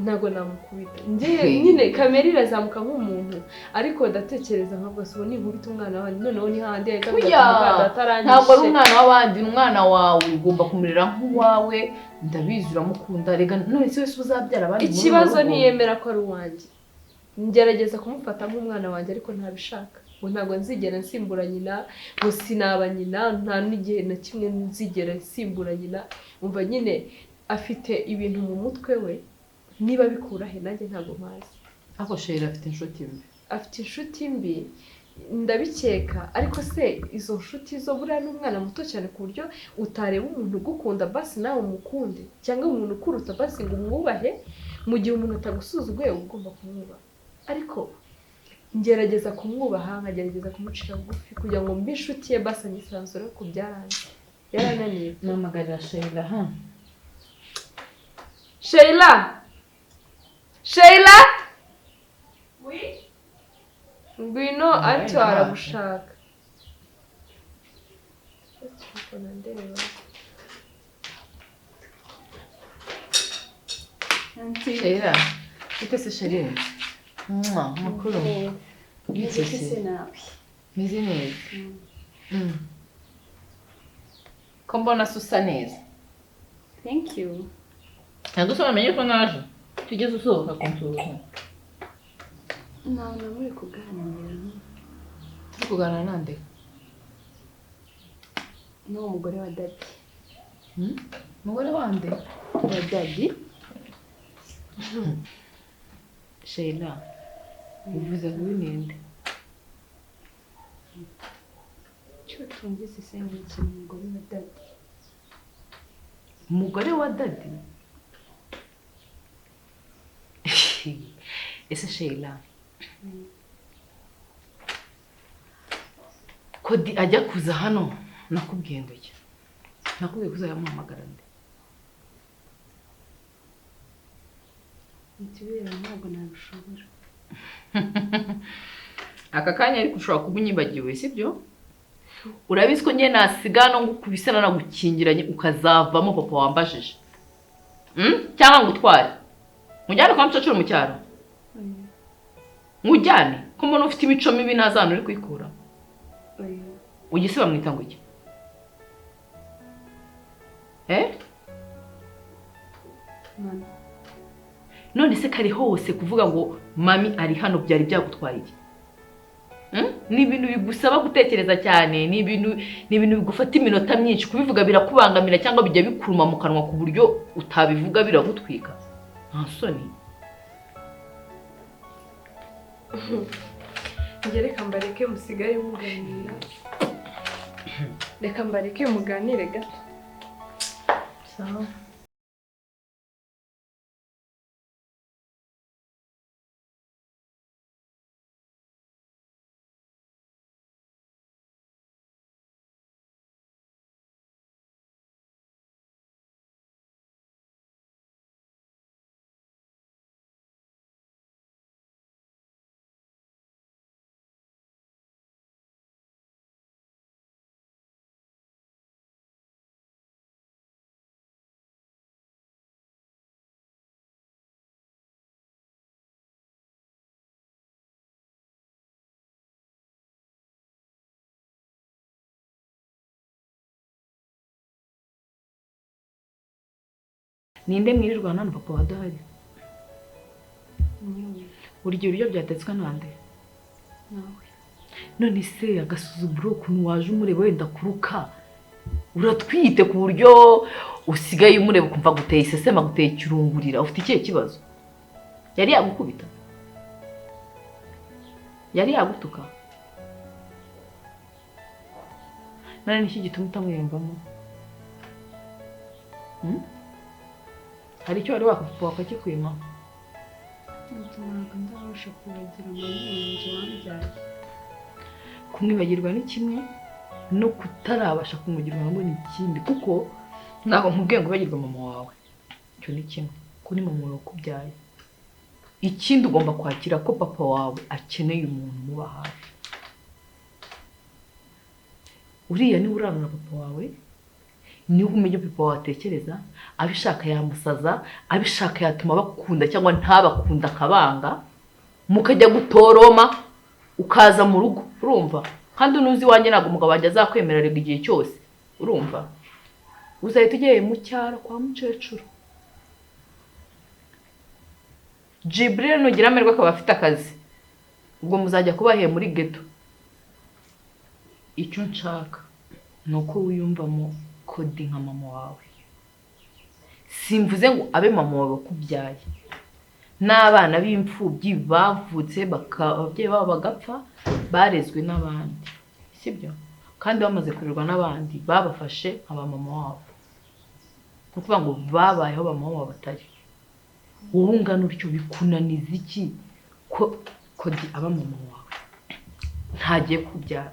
Ntabwo namukubita. Njye nyine kamera irazamuka nk'umuntu ariko ndatekereza nkavuga se ubu ninkubita umwana wanjye noneho ni handi ahita avuga ati muka data aranyishe. Ntabwo ari umwana w'abandi, ni umwana wawe ugomba kumurera nk'uwawe, ndabizi uramukunda rega none se wese uzabyara abandi. Ikibazo ntiyemera ko ari uwanjye. Ngerageza kumufata nk'umwana wanjye ariko ntabishaka. Ngo ntabwo nzigera nsimbura nyina, ngo sinaba nyina, nta n'igihe na kimwe nzigera nsimbura nyina. Umva nyine afite ibintu mu mutwe we niba bikura he nanjye ntabwo mpazi. Ako Sheila afite inshuti mbi. Afite inshuti mbi ndabikeka ariko se izo nshuti zo buriya n'umwana muto cyane ku buryo utareba umuntu ugukunda basi nawe umukunde cyangwa umuntu ukuruta basi ngo umwubahe mu gihe umuntu atagusuzuguye uba ugomba kumwubaha. Ariko ngerageza kumwubaha nkagerageza kumucira bugufi kugira ngo mbe inshuti ye basi anyisanzure ku byaranze yarananiye. Namagarira Sheila ha. Sheila! Sheila! Oui? Ngwino anti aragushaka. Sheila, ite se Sheila? Mwa, makuru. Meze nawe. Meze neza. Ko mbona usa neza. Thank you. Ntabwo se wamenye ko naje. Tugeze usohoka kunsura. Ntabwo muri kuganira. Turi kuganira nande? N'uwo mugore wa Daddy. Umugore wande? Wa Daddy. Sheila, uvuze ngo ninde? Cyo tumvise se ngiki umugore wa Daddy. Umugore wa Daddy? Ese Sheila, Kodi ajya kuza hano nakubwiye ngo iki? Nakubwiye kuza yamuhamagara nde? Ntibera ntabwo nabishobora. Aka kanya ariko ushobora kuba unyibagiwe sibyo? Urabizi ko njye nasiga no ngukubise nagukingiranye ukazavamo papa wambajije. Cyangwa ngutware. Mujyane kwa mcacuru mu cyaro. Mujyane ko mbona ufite imico mibi ntazana uri kwikura. Ugise bamwita ngo iki? Mami. None se kari hose kuvuga ngo mami ari hano byari byagutwaye iki? Ni ibintu bigusaba gutekereza cyane, ni ibintu bigufata iminota myinshi kubivuga birakubangamira cyangwa bijya bikuruma mu kanwa ku buryo utabivuga biragutwika. Nta soni. Njye reka mbareke musigaye muganira. Reka mbareke muganire gato. Sawa. Ninde mwirirwa hano papa wa Dahari? Buri gihe ibiryo byatetswe nande? Nawe. None se agasuzuguro ukuntu waje umureba wenda kuruka Uratwite ku buryo usigaye umureba ukumva guteye isesema, guteye ikirungurira. Ufite ikihe kibazo? Yari yagukubita? Yari yagutuka? None niki gituma utamwiyumvamo? Hari icyo wari wakakikwima? Ntabwo ndabasha kubagira mama wanjye wambyaye. Kumwibagirwa ni kimwe no kutarabasha kumugirwa ngo ni ikindi, kuko ntabwo nkubwiye ngo ubagirwe mama wawe, icyo ni kimwe, kuko ni mama wawe wakubyaye. Ikindi ugomba kwakira ko papa wawe akeneye umuntu umuba hafi. Uriya niwe urarana na papa wawe, niwe umenya papa wawe atekereza, abishaka yamusaza, abishaka yatuma bakunda cyangwa ntabakunda akabanga, mukajya gutoroma ukaza mu rugo, urumva? Kandi unuzi wanjye ntabwo umugabo wanjye azakwemera rega igihe cyose, urumva? Uzahita ugiye mu cyaro kwa mukecuru. Jibril nugira amerwe akaba afite akazi, ubwo muzajya kubahe muri ghetto. Icyo nshaka ni uko wiyumvamo Kodi nka mama wawe. Simvuze ngo abe mama wawe wakubyaye, n'abana b'imfubyi bavutse ababyeyi babo bagapfa barezwe n'abandi, sibyo? Kandi bamaze kurerwa n'abandi babafashe nka ba mama wabo, ni ukuvuga ngo babayeho ba mama wabo batari. Wowe ungana utyo bikunaniza iki ko Kodi aba mama wawe? Ntagiye kubyara,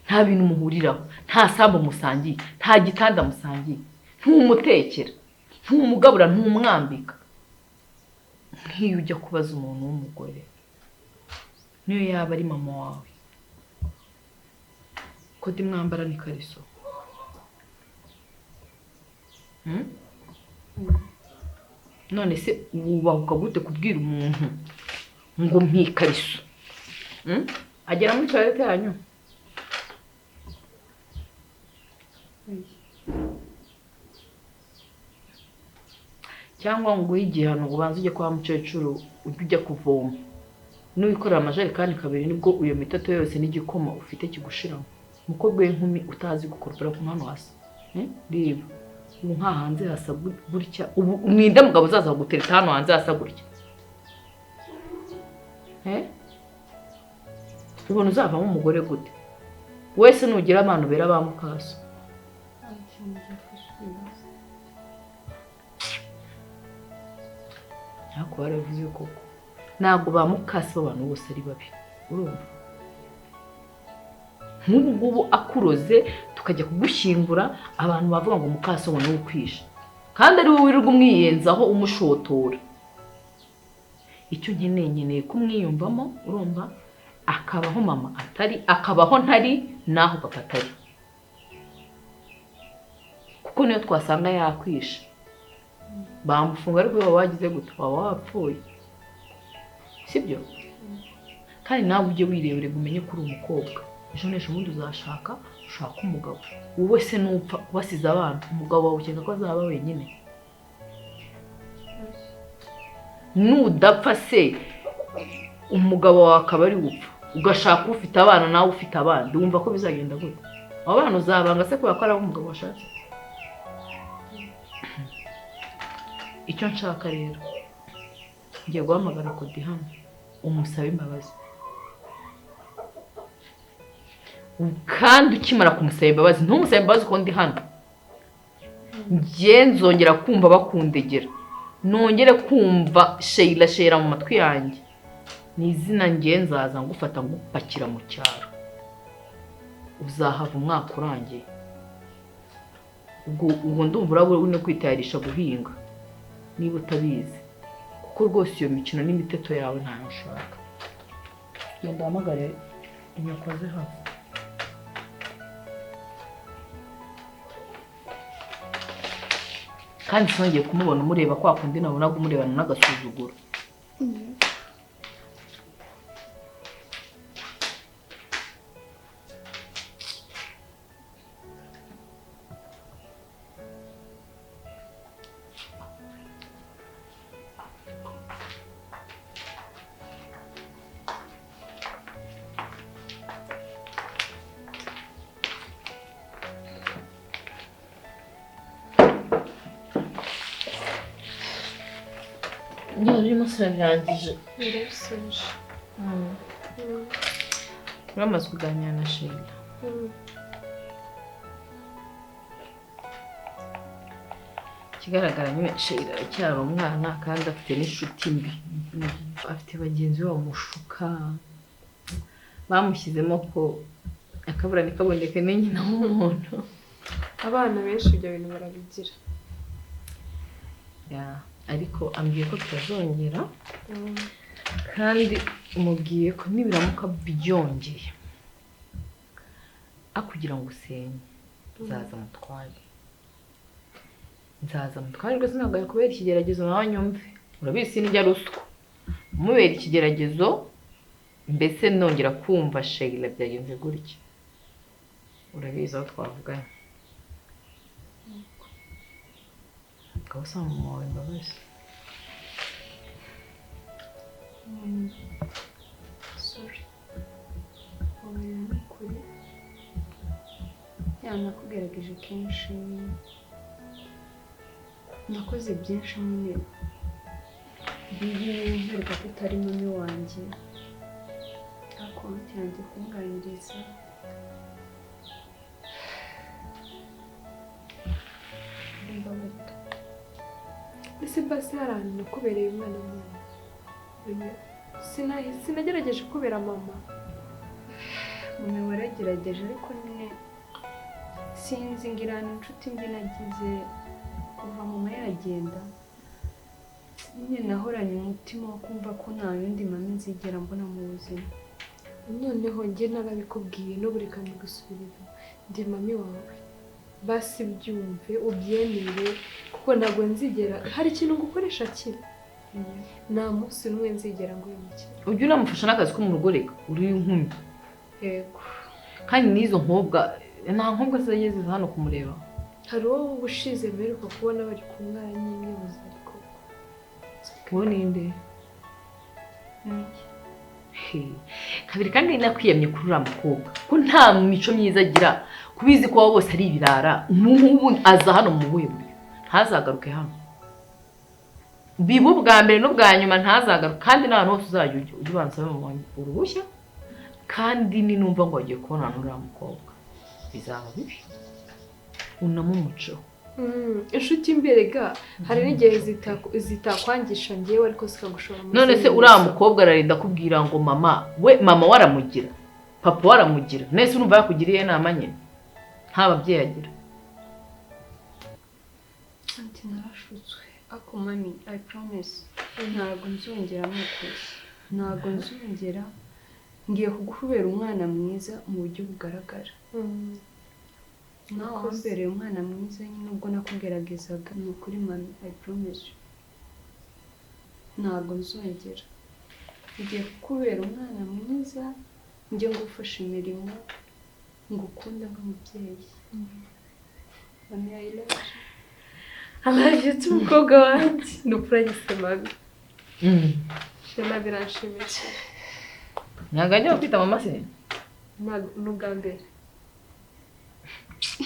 nta bintu muhuriraho, nta sambu musangiye, nta gitanda musangiye, ntumutekera, ntumugabura, ntumwambika. Nk'iyo ujya kubaza umuntu w'umugore, niyo yaba ari mama wawe, Kodi mwambara ni kariso. None se wubahuka gute kubwira umuntu ngo mpikariso? Agera muri toilette yanyu? Cyangwa ngo igihano ubanze ujye kwa mukecuru ujye ujya kuvoma, nuwikorera amajerekani kabiri nibwo uyo mitoto yose n'igikoma ufite kigushiramo. Umukobwa w'inkumi utazi gukoropera ku mwana hasi, reba ubu nka hanze hasa gutya, ubu ninde mugabo uzaza kugutereta hano hanze hasa gutya? Ubona uzavamo umugore gute? Wese nugira abantu bera ba mukaso. Ntabwo baravuze koko, ntabwo ba mukasi b'abantu bose ari babi, urumva? Nk'ubu ngubu akuroze tukajya kugushyingura, abantu bavuga ngo mukaso ngo niwe ukwishe, kandi ari wowe wirirwa umwiyenzaho umushotora. Icyo nkeneye kumwiyumvamo, urumva? Akabaho mama atari, akabaho ntari, naho papa atari, kuko niyo twasanga yakwishe bamufunga, ariko waba wagize gute? Waba wapfuye, sibyo? Kandi nawe ujye wirebere umenye ko uri umukobwa, ejo n'ejo bundi uzashaka ushaka umugabo. Wowe se nupfa wasize abana, umugabo wawe ukeka ko azaba wenyine? Nudapfa se umugabo wawe akaba ari gupfa, ugashaka ufite abana nawe ufite abandi, wumva ko bizagenda gute? Abo bana uzabanga se kubera ko ari umugabo washatse? Icyo nshaka rero, ngiye guhamagara Kodi hano umusabe imbabazi, kandi ukimara kumusaba imbabazi ntumusabe imbabazi ko ndi hano, njye nzongera kumva bakundegera, nongere kumva Sheila Sheila mu matwi yanjye, ni izina njye nzaza ngufata ngupakira mu cyaro, uzahava umwaka urangiye. Ubwo ndumva uraba uri no kwitayarisha guhinga niba utabizi, kuko rwose iyo mikino n'imiteto yawe ntayo nshaka. Genda uhamagare inyokoze hano. Kandi sinongeye kumubona umureba kwa kundi nabonaga umurebana n'agasuzuguro. Niba urimo urabirangije. Ndabisoje. Uramaze kuganira na Sheila. Ikigaragara nyine Sheila aracyari umwana kandi afite n'inshuti mbi. Afite bagenzi be bamushuka. Bamushyizemo ko akabura ntikaboneke ni nyina w'umuntu. Abana benshi ibyo bintu barabigira. Ariko ambwiye ko tutazongera kandi umubwiye ko nibiramuka byongeye akugira ngo usenye nzaza mutware. Nzaza mutware rwose ntabwo yakubera ikigeragezo nawe nyumve. Urabizi sinjya ruswa. Mubera ikigeragezo mbese nongera kumva Sheila byagenze gutya. Urabizi aho twavuganye. Ukaba usaba mama wawe imbabazi. Sorry. Oya ni ukuri. Nakugerageje kenshi. Nakoze byinshi nyine. Bibi nkwereka ko utari mami wanjye. Ariko yanjye kunganiriza. Ese basi hari ahantu nakubereye umwana mubi. Sinagerageje kubera mama. Mama waragerageje ariko nyine sinzi ngira inshuti mbi nagize kuva mama yagenda. Nyine nahoranye umutima wo kumva ko nta yundi mama nzigera mbona mu buzima. Noneho njye narabikubwiye n'ubu reka mbigusubiremo. Ndi mami wawe. Basi byumve ubyemere kuko ntabwo nzigera hari ikintu ngukoresha kibi. Nta munsi n'umwe nzigera nguhemukira. Ujye unamufasha n'akazi ko mu rugo reka uri inkumi. Yego. Kandi n'izo nkobwa nta nkobwa zizajya ziza hano kumureba. Hari uwo ubushize mperuka kubona bari kumwe aranyimyoza ariko. Uwo ni nde? Kabiri kandi nakwiyamye kuri uriya mukobwa ko nta mico myiza agira kubizi ko abo bose ari ibirara n'ubu aza hano mu buhe buryo ntazagaruke hano biba ubwa mbere n'ubwa nyuma ntazagaruke kandi n'ahantu hose uzajya ujya ujye ubanza uruhushya kandi ninumva ngo wagiye kubonana n'uriya mukobwa bizaba bibi unamumuceho. Inshuti mberega hari n'igihe zitakwangisha ngewe ariko zikagushora mu. None se uriya mukobwa ararinda kubwira ngo mama we mama waramugira papa waramugira nese urumva yakugiriye inama nyine nta babyeyi agira. Anti narashutswe ako mami I promise ntabwo nzongera n'ukuri ntabwo nzongera ngiye kugubera umwana mwiza mu buryo bugaragara. Nawe wambereye umwana mwiza nyine ubwo nakugeragezaga ni ukuri mami I promise you ntabwo nzongera ngiye kukubera umwana mwiza njye ngufasha imirimo ngukunde nk'umubyeyi. Mami I love you. I love you too mukobwa wanjye. Ni ukuri anyise mami. Shema biranshimishije. Ntabwo ajya kwita mama se? Ni ubwa mbere.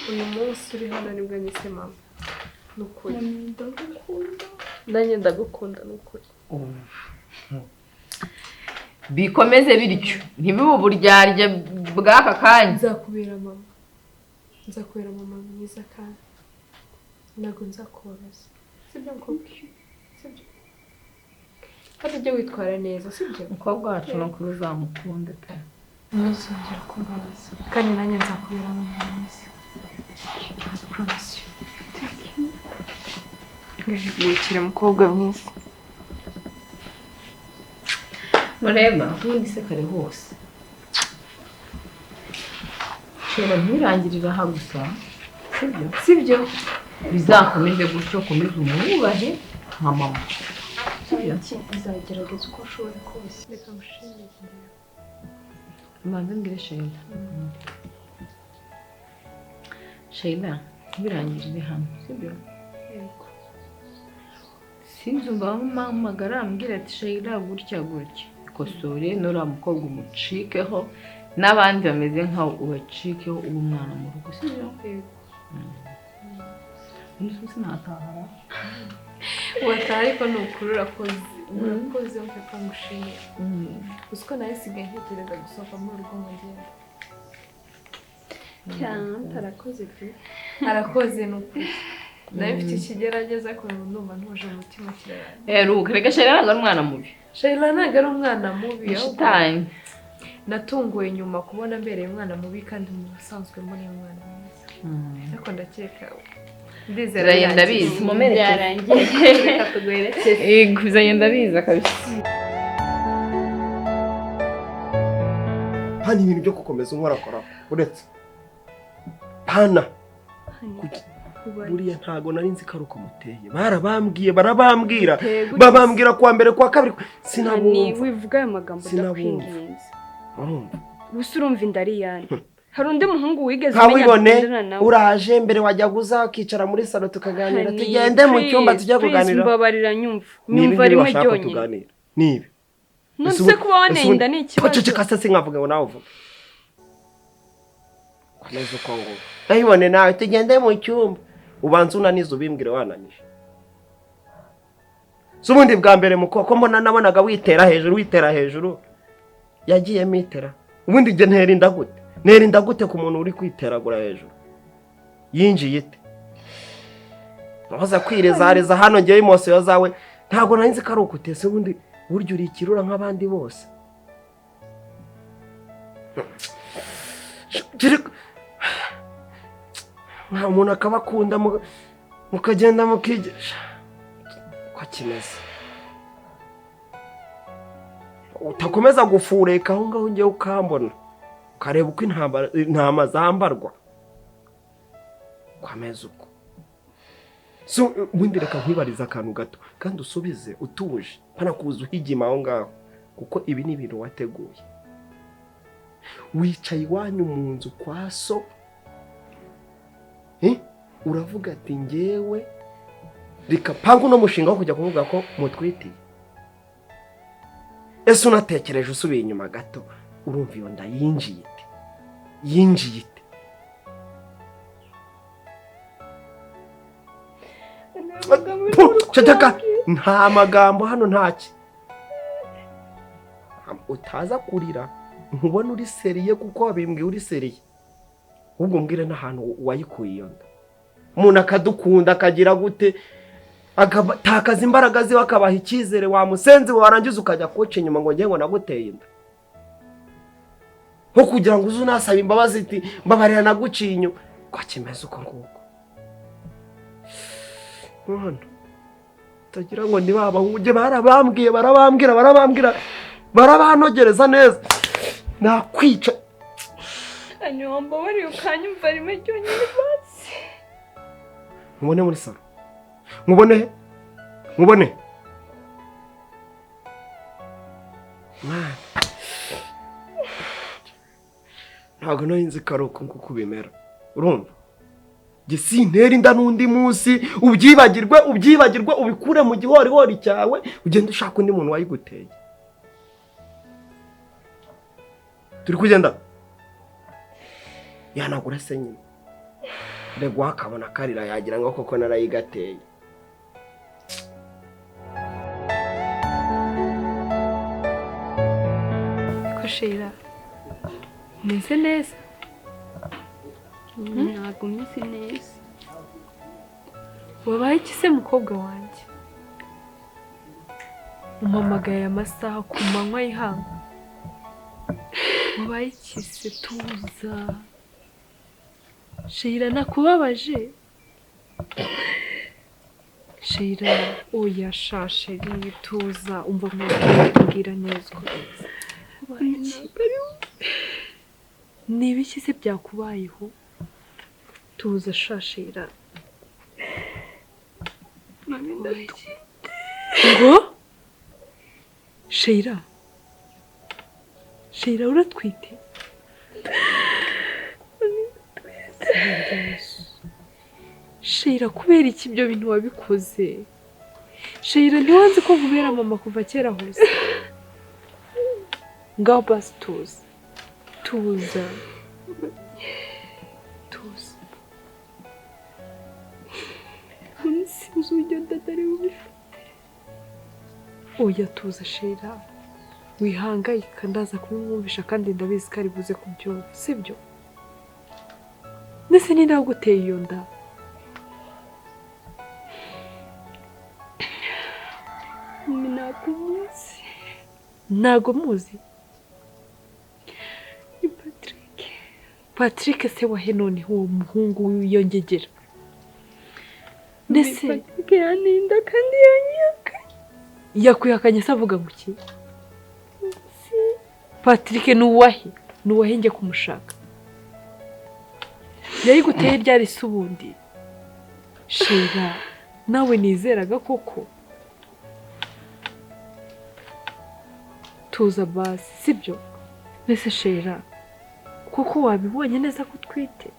Uyu munsi uri hano nibwo anyise mama. Ni ukuri. Ndagukunda. Nanjye ndagukunda ni ukuri. Bikomeze bityo ntibibe uburyarya bw'aka kanya. Nzakubera mama. Nzakubera mama mwiza kandi ntabwo nzakubabaza. Sibyo mukobwa? Sibyo? Kandi ujye witwara neza, sibyo? Umukobwa wacu ni ukuri uzamukunde pe. Ntuzongera kumbabaza. Kandi nanjye nzakubera mama mwiza. I promise you. Thank you. Ngahugukira mukobwa mwiza. Mureba, ubundi se kare hose. Shema ntibirangirire aha gusa. Sibyo? Sibyo. Bizakomeze gutyo komeza umwubahe nka mama. Sibyo? Nzagerageza uko nshoboye kose. Reka ngushimire. Manze mbwire Sheila. Sheila, ntibirangirire hano, sibyo? Yego. Sinzi umva bamuhamagara ambwira ati Sheila gutya gutya. Kosore n'uriya mukobwa umucikeho n'abandi bameze nkawe ubacikeho uba umwana mu rugo, sibyo? Yego. Undi sinatahara. Wataha ariko ni ukuri urakoze. Urakoze mpe ngushimiye. Uzi ko nawe sigaye ntekereza gusohoka muri urugo ngo ngende. Cyane arakoze pe. Arakoze ni ukuri. Nawe mfite ikigerageza ariko ndumva ntuje umutima kirarangiye. Ruka reka Shayla ntabwo ari umwana mubi. Shayla ntabwo ari umwana mubi. Shitani. Natunguwe nyuma kubona mbereye umwana mubi kandi mu busanzwe mbona umwana mwiza. Ariko ndakeka ndizera Bizagenda biza Byarangiye. Reka tuguherekeze. Yego bizagenda biza kabisa. Hano ibintu byo gukomeza unkorakora uretse pana buriya ntago nari nzi ko ari uko muteye. Barabambwiye barabambwira babambwira kuwa mbere kuwa kabiri sinabumva. Wivuga ayo magambo ndakwinginze. Urumva gusa urumva inda ari iyande. Hari undi muhungu wigeze umenya nawe uraje mbere wajya guza ukicara muri salo tukaganira tugende mu cyumba tujya kuganira. Mbabarira nyumva nyumva rimwe ryonyine. Nibi nonse kuba waneye inda ni ikibazo. Ceceka se sinkavuga ngo nawe uvuge. Komeza uko ngo ndayibone nawe tugende mu cyumba ubanza unanize ubimbwire wananije. Si ubundi bwa mbere muko ko mbona nabonaga witera hejuru witera hejuru yagiye mitera. Ubundi njye ntera inda gute? Ntera inda gute ku muntu uri kwiteragura hejuru? Yinjiye ite? Nahoza kwirezareza hano ngewe imosiyo zawe ntabwo nari nzi ko ari ukutese. Ubundi burya uri ikirura nk'abandi bose. Nta muntu akabakunda mukagenda mukigisha ko kimeze. Utakomeza gufureka aho ngaho ngewe ukambona ukareba uko intama zambarwa kwameza uko. So ubundi reka nkwibariza akantu gato kandi usubize utuje pana kuza uhigima aho ngaho kuko ibi ni ibintu wateguye. Wicaye iwanyu mu nzu kwa so uravuga ati ngewe reka pangu no mushinga wo kujya kuvuga ko mutwitiye. Ese unatekereje usubiye inyuma gato urumva iyo nda yinjiye ite? Yinjiye ite? Ceceka nta magambo hano ntaki. Utaza kurira nkubona uri seriye kuko wabimbwiye uri seriye. Ubwo mbwire n'ahantu wayikuye iyo nda. Umuntu akadukunda akagira gute agatakaza imbaraga ziwe akabaha icyizere wamusenze warangiza ukajya kuca inyuma ngo ngiye ngo naguteye inda. Nko kugira ngo uze unasaba imbabazi iti mbabarira naguciye inyuma ko kimeze uko nguko. Mwana utagira ngo ni babahunge barabambwiye barabambwira barabambwira barabanogereza neza nakwica. Anyomba wari ukanyumva rimwe ryonyine basi. Mubone muri salo. Mubone mubone. Mwana ntabwo nari nzi ko ari uko nguko bimera. Urumva njye sintera inda n'undi munsi ubyibagirwe ubyibagirwe ubikure mu gihorihori cyawe ugende ushaka undi muntu wayiguteye. Turi kugenda yanagura se nyine ndegwa akabona karira yagira ngo koko narayigateye. Ko Shayla umeze neza? Ntabwo umeze neza. Wabaye iki se mukobwa wanjye? Umpamagaye amasaha ku manywa y'ihangu. Wabaye iki se? Tuza. Shayla nakubabaje? Shayla oya sha Shayla tuza umva mbwira neza. Wabaye iki? Ni ibiki se byakubayeho? Tuza sha Shayla. Ngo Shayla Shayla uratwite? Shayla kubera iki ibyo bintu wabikoze? Shayla ntiwanze ko nkubera mama kuva kera hose. Ngaho basi tuza. Tuza. Tuza. Sinzi uburyo dada ari bubifate. Oya tuza Sheila, wihangayika, ndaza kubimwumvisha kandi ndabizi ko ari buze kubyumva, sibyo? Ndetse ni nawe uguteye iyo nda. Ntabwo muzi. Ntabwo muzi? Ni Patrick. Patrick se wahe noneho uwo muhungu wiyongegera? Ndetse Patrick yaninda kandi yanyihakanye. Yakwihakanye se avuga ngo iki? Patrick ni uwahe? Ni uwahe njye kumushaka? Yayiguteye ryari se ubundi? Sheila, nawe nizeraga koko. Tuza basi, sibyo? Mbese Sheila, kuko wabibonye neza ko utwite,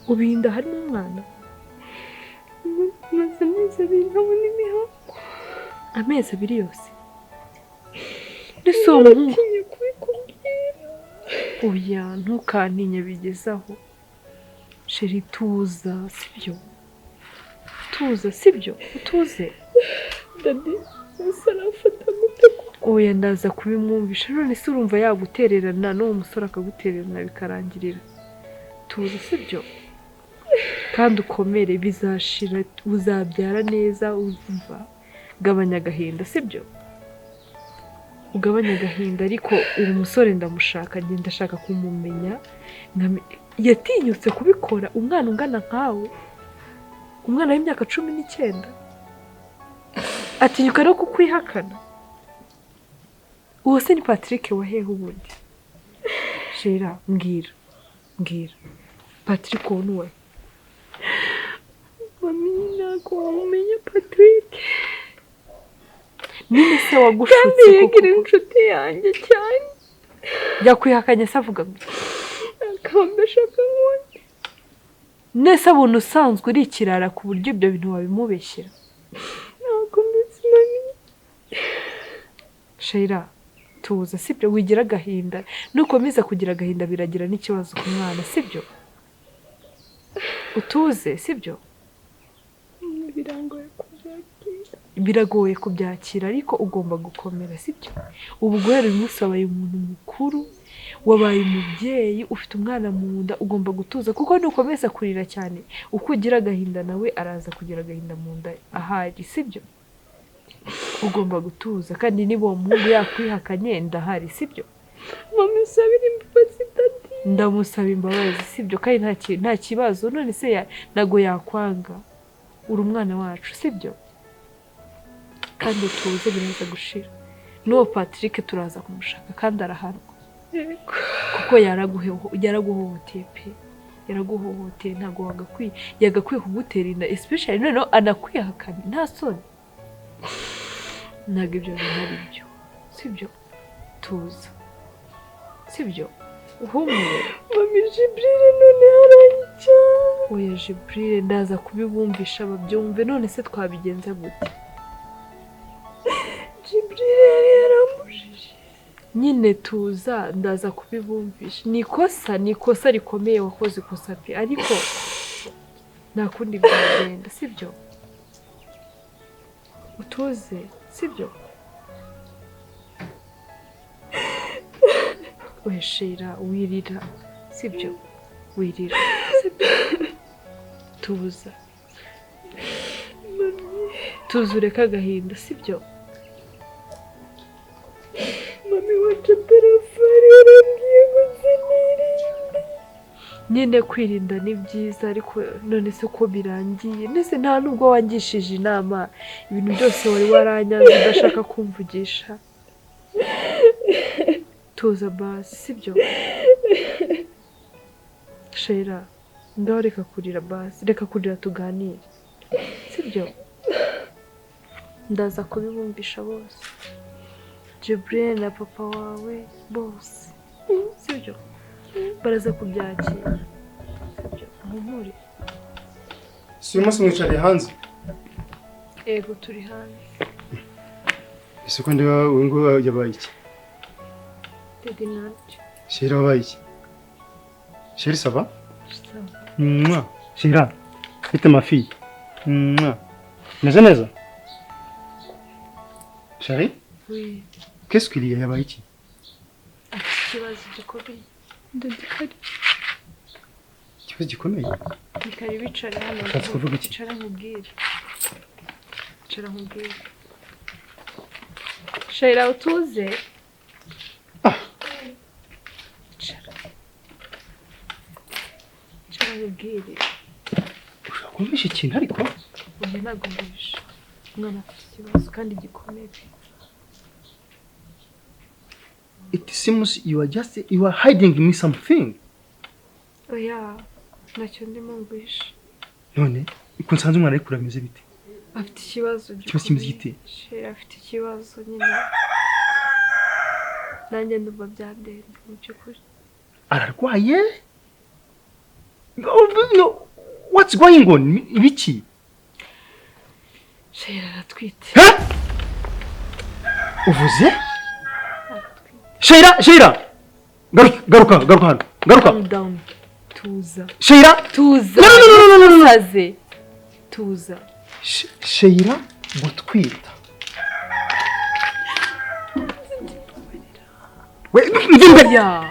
ubinda harimo umwana. Maze amezi abiri ntabona imihango. Amezi abiri yose? Mbese uwo muhungu oya, ntukantinye bigezaho. Sheri tuza, sibyo? Tuza, sibyo? Utuze. Dadi, umusore afata gute? Oya ndaza kubimwumvisha. None se urumva yagutererana n'uwo musore akagutererana bikarangirira? Tuza, sibyo? Kandi ukomere, bizashira, uzabyara neza, uzumva. Gabanya agahinda, sibyo? Ugabanya agahinda, ariko uwo musore ndamushaka, njye ndashaka kumumenya. Yatinyutse kubikora umwana ungana nkawe, umwana w'imyaka 19, atinyuka no kukwihakana. Uwo se ni Patrick wahehe ubundi? Sheila, mbwira, mbwira. Patrick uwo ni uwahe? Mami, ntabwo wamumenya Patrick. None se wagushutse kandi yigira inshuti yanjye cyane. Yakwihakanye se avuga ngo akambesha akankunda. Nese abona usanzwe uri ikirara ku buryo ibyo bintu wabimubeshyera? Ntabwo mbizi mami. Sheila, tuza, sibyo? Wigira agahinda, nukomeza kugira agahinda biragira n'ikibazo ku mwana, sibyo? Utuze, sibyo? Birangoye kubyakira. Biragoye kubyakira, ariko ugomba gukomera, sibyo? Ubu guhera uyu munsi wabaye umuntu mukuru, wabaye umubyeyi, ufite umwana mu nda, ugomba gutuza, kuko nukomeza kurira cyane uko ugira agahinda nawe araza kugira agahinda mu nda ahari, sibyo? Ugomba gutuza, kandi niba uwo muhungu yakwihakanye ndahari, sibyo? Mama, usabire imbabazi dadi. Ndamusaba imbabazi, sibyo? Kandi nta kibazo. None se ntago yakwanga, uri umwana wacu, sibyo? Kandi tuze, biraza gushira. N'uwo Patrick turaza kumushaka kandi arahanwa. Kuko yaraguhohoteye pe, yaraguhohoteye, ntago wagakwiye, yagakwiye kugutera inda, especially noneho anakwihakana, nta soni. Ntabwo ibyo bintu ari byo, sibyo? Tuza, sibyo? Uhumure. Mami, Jibril none aranyica. Oya Jibril, ndaza kubibumvisha babyumve. None se twabigenza gute? Jibril yari yarambujije. Nyine tuza, ndaza kubibumvisha. Ni ikosa, ni ikosa rikomeye, wakoze ikosa pe, ariko nta kundi byagenda, sibyo? Utuze, sibyo? Oya Sheila, wirira, sibyo? Wirira, sibyo? Tuza, tuza, ureke agahinda, sibyo? Mami wacu atarafari yarambwiye ngo nzinirinde. Nyine kwirinda ni byiza, ariko none se ko birangiye? Nese nta nubwo wangishije inama, ibintu byose wari waranyanze udashaka kumvugisha. Tuza basi, sibyo? Sheila, ngaho reka kurira basi, reka kurira tuganire, sibyo? Ndaza kubibumvisha bose, Jibril na papa wawe bose, sibyo? Baraza kubyakira, sibyo? Mumpure. Si uyu munsi mwicariye hanze? Ego, turi hanze. Ese ko ndeba uyu nguyu yabaye iki? Dede nacyo. Sheila wabaye iki? Chérie, ça va? Ça va. Mouah. Sheila, c'est ma fille. Mouah. Meze neza? Chérie? Oui. Qu'est-ce qu'il y a yabaye iki? Afite ikibazo gikomeye. Ndadikari. Ikibazo gikomeye? Nikari bicara hano. Ushatse kuvuga iki? Icara nkubwire. Icara nkubwire. Sheila utuze. Ah. Icara. Icara nkubwire. Ushaka kumvisha ikintu ariko? Oya ntabwo mbisha. Umwana afite ikibazo kandi gikomeye. It seems you are hiding me something. Oya, ntacyo ndimo nguhisha. None, uko nsanze umwana ari kurameze bite? Afite ikibazo gikomeye. Ikibazo kimeze gite? Sheila afite ikibazo nyine. Nanjye ndumva byandenze mu by'ukuri. Ararwaye? No, what's going on? Ibiki? Sheila aratwite. Uvuze? Sheila, Sheila! Garuka, garuka hano. Garuka. Calm down. Tuza. Sheila! Tuza. No. Tuzaze. Tuza. Sheila gutwita. We, mvimbe. Ya.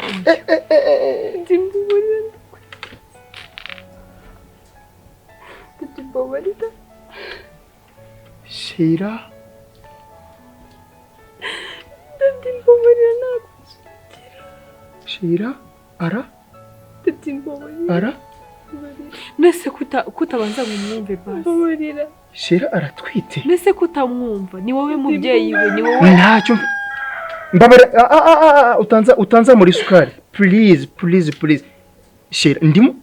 Ndimbubarira. Ndimbubarira. Sheila. Ndimbubarira ntabwo. Sheila ara ara Nese kutabanza ngo umwumve basi. Sheila aratwite. Nese kutamwumva ni wowe mubyeyi we ni wowe. Ntacyo mbabara utanza muri sukari. Please please please. Sheila ndimo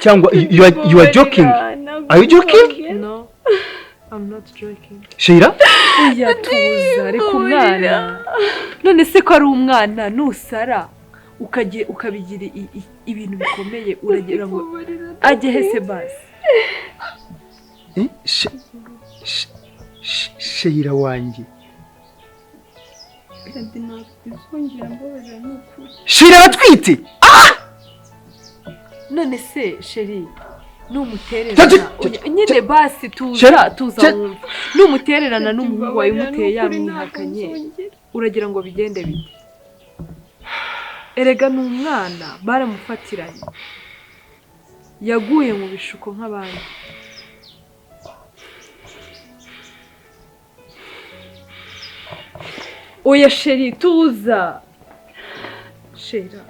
cyangwa you are joking. Are you joking? No. I'm not joking. Sheila? Oya tuza ariko umwana. None se ko ari umwana nusara ukagiye ukabigira ibintu bikomeye uragira ngo ajye hese basi. Sheila wanjye. Sheila aratwite. Ah! None se Sheri numutererana nyine basi tuza tuza wumva numutererana n'umuhungu wawe umuteye yamwihakanye uragira ngo bigende bite? Erega ni umwana baramufatiranye yaguye mu bishuko nk'abandi. Oya Sheri tuza. Sheila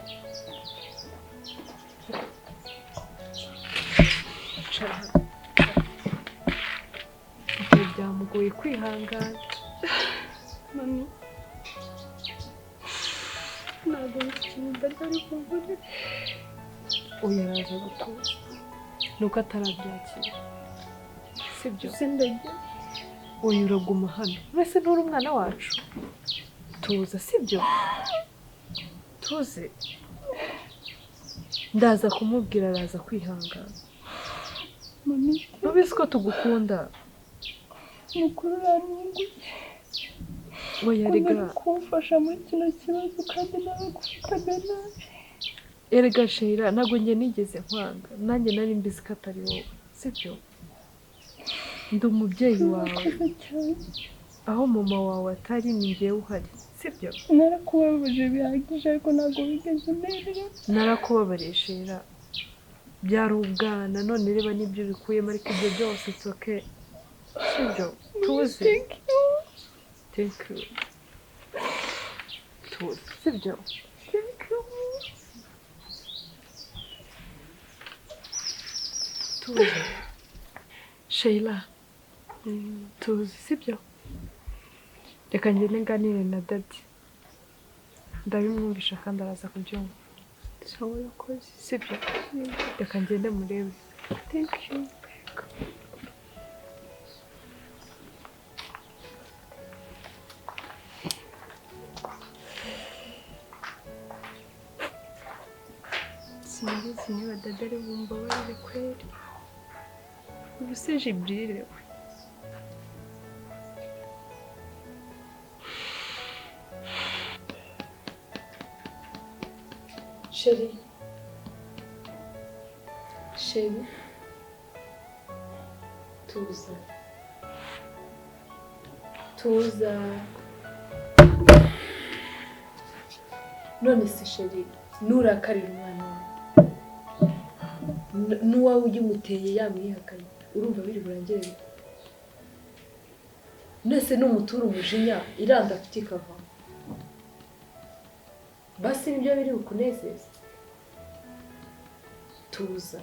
byamugoye kwihangana. Mami, ntabwo nzi atari kumvura. Oya araza gutuza nuko atarabyakira sibyo? Oya uraguma hano mbese nturi umwana wacu. Tuza sibyo? Tuze ndaza kumubwira araza kwihangana. Mami, nubizi ko tugukunda. Mukuru urantunguye. Oya rega kumfasha muri kino kibazo kandi nawe gufataga nabi. Erega Sheila ntabwo njye nigeze nkwanga, nanjye nari mbizi ko atari wowe sibyo? Ndi umubyeyi wawe, aho mama wawe atari ni njyewe uhari sibyo? Narakubabaje bihagije ariko ntabwo wigeze unterera. Narakubabariye Sheila, byari ubwana none reba n'ibyo bikuyemo ariko ibyo byose it's okay sibyo? Tuze. Thank you. Tuze sibyo? Thank you. Tuze. Sheila tuze sibyo? Reka ngende nganire na daddy ndabimwumvisha kandi araza kubyumva. Sawa urakoze. Sibyo? Reka ngende murebe. Thank you. Simbizi niba dada ari bumbabarire kweri. Ubu se Jibril we. Sheri. Sheri. Tuza. Tuza. None se sheri nurakarira umwana wawe n'uwawe ujya yamwihakanye urumva biri burangire bite? Nese n'umutura umujinya iranda afite ikavamo basi nibyo biri bukunezeza. Tuza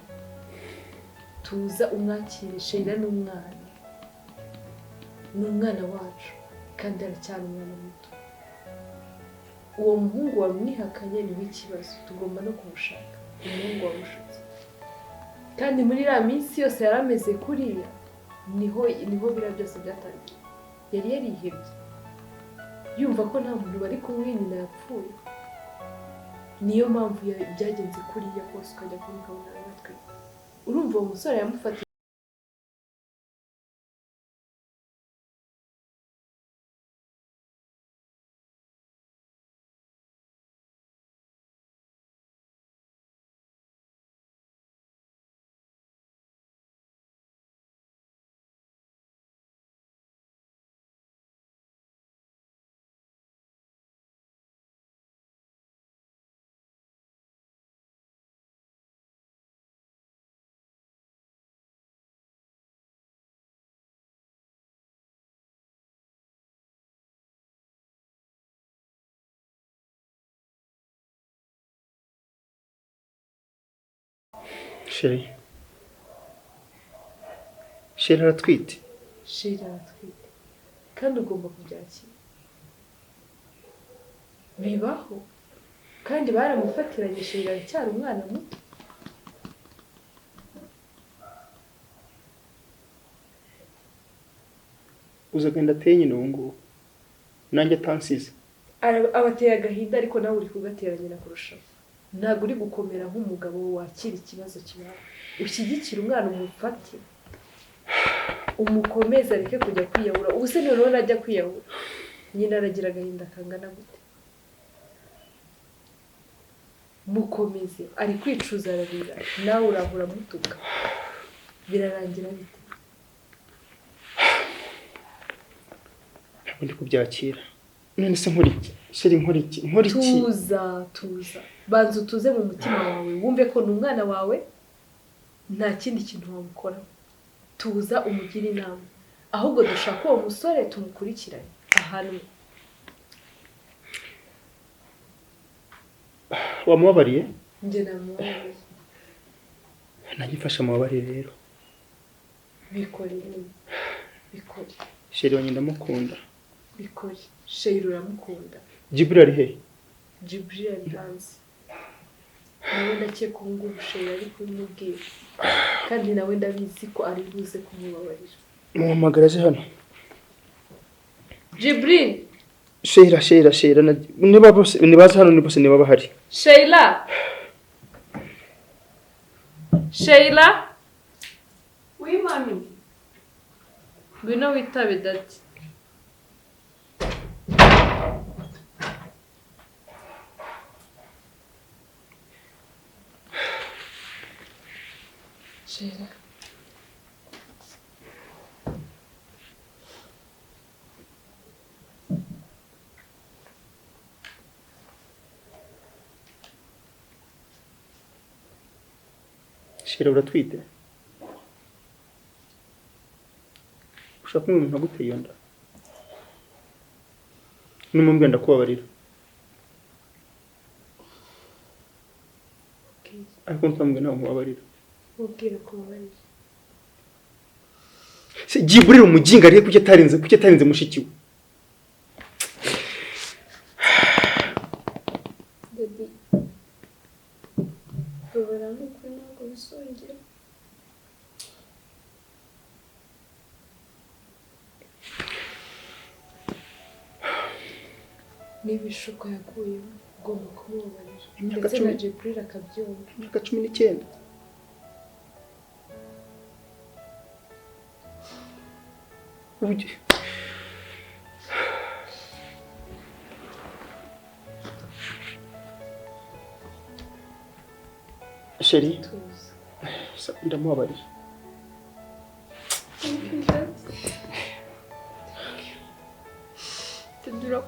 tuza umwakire. Sheila ni umwana wacu kandi aracyari umwana muto. Uwo muhungu wamwihakanye niwe ikibazo, tugomba no kumushaka umuhungu wamushutse. Kandi muri iriya minsi yose yari ameze kuriya niho biriya byose byatangiye. Yari yarihebye yumva ko nta muntu bari kumwe, nyina yapfuye. Niyo mpamvu byagenze kuriya kose ukajya kumukabona aratwite. Urumva uwo musore yamufatiye Sheri. Sheri aratwite. Sheri aratwite. Kandi ugomba kubyakira. Bibaho. Kandi baramufatiranye Sheri aracyari umwana muto. Uzagenda ateye nyina ubu ngubu. Nanjye atansize. Abateye agahinda ariko nawe uri kugatera nyina kurushaho. Ntabwo uri gukomera nk'umugabo wakira ikibazo kibaho. Ushyigikira umwana umufate umukomeze areke kujya kwiyahura. Ubu se noneho najya kwiyahura nyina aragira agahinda kangana gute? Mukomeze, ari kwicuza ararira, nawe urahura mutuka, birarangira bite? Ntabwo ndi kubyakira. None se nkora iki? Sheri nkora iki? Nkora iki? Tuza tuza. Banza utuze mu mutima wawe wumve ko ni umwana wawe nta kindi kintu wamukora. Tuza umugire inama. Ahubwo dushaka uwo musore tumukurikirane ahanwe. Wamubabariye? Njye namubabariye. Nanjye mfasha mubabariye rero. Bikore nyine. Bikore. Sheri wanjye ndamukunda. Bikore. Sheri uramukunda. Jibril ari he? Jibril ari hanze. Nawe ndakeka ubu ngubu Sheri ari kubimubwira. Kandi nawe ndabizi ko ari buze kumubabarira. Muhamagara aje hano. Jibril. Sheila Sheila Sheila niba bose nibaza hano ni bose niba bahari. Sheila. Sheila. Oui mami. Ngwino witabe daddy. Sheila. Sheila uratwite? Ushaka kumwe umuntu aguteye iyo nda? Nimubwira ndakubabarira. Ariko ntamubwira ntabwo nkubabarira. Mubwira kubabarira. Se Jibril umujinga ariye kuki atarinze mushiki we? Daddy. Babara n'ukuri ntabwo bizongera. N'ibishuko yakuyemo ugomba kumubabarira. Ndetse na Jibril akabyumva. Imyaka 19. Ubugi. Sheri, ndamubabariye.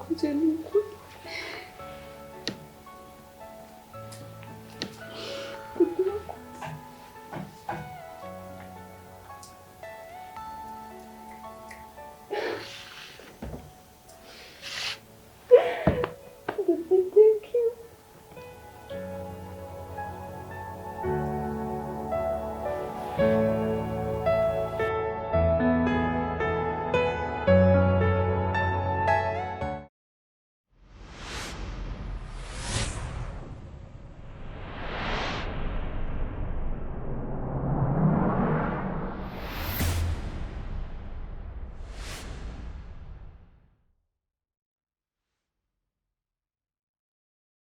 Urakoze ni ukuri.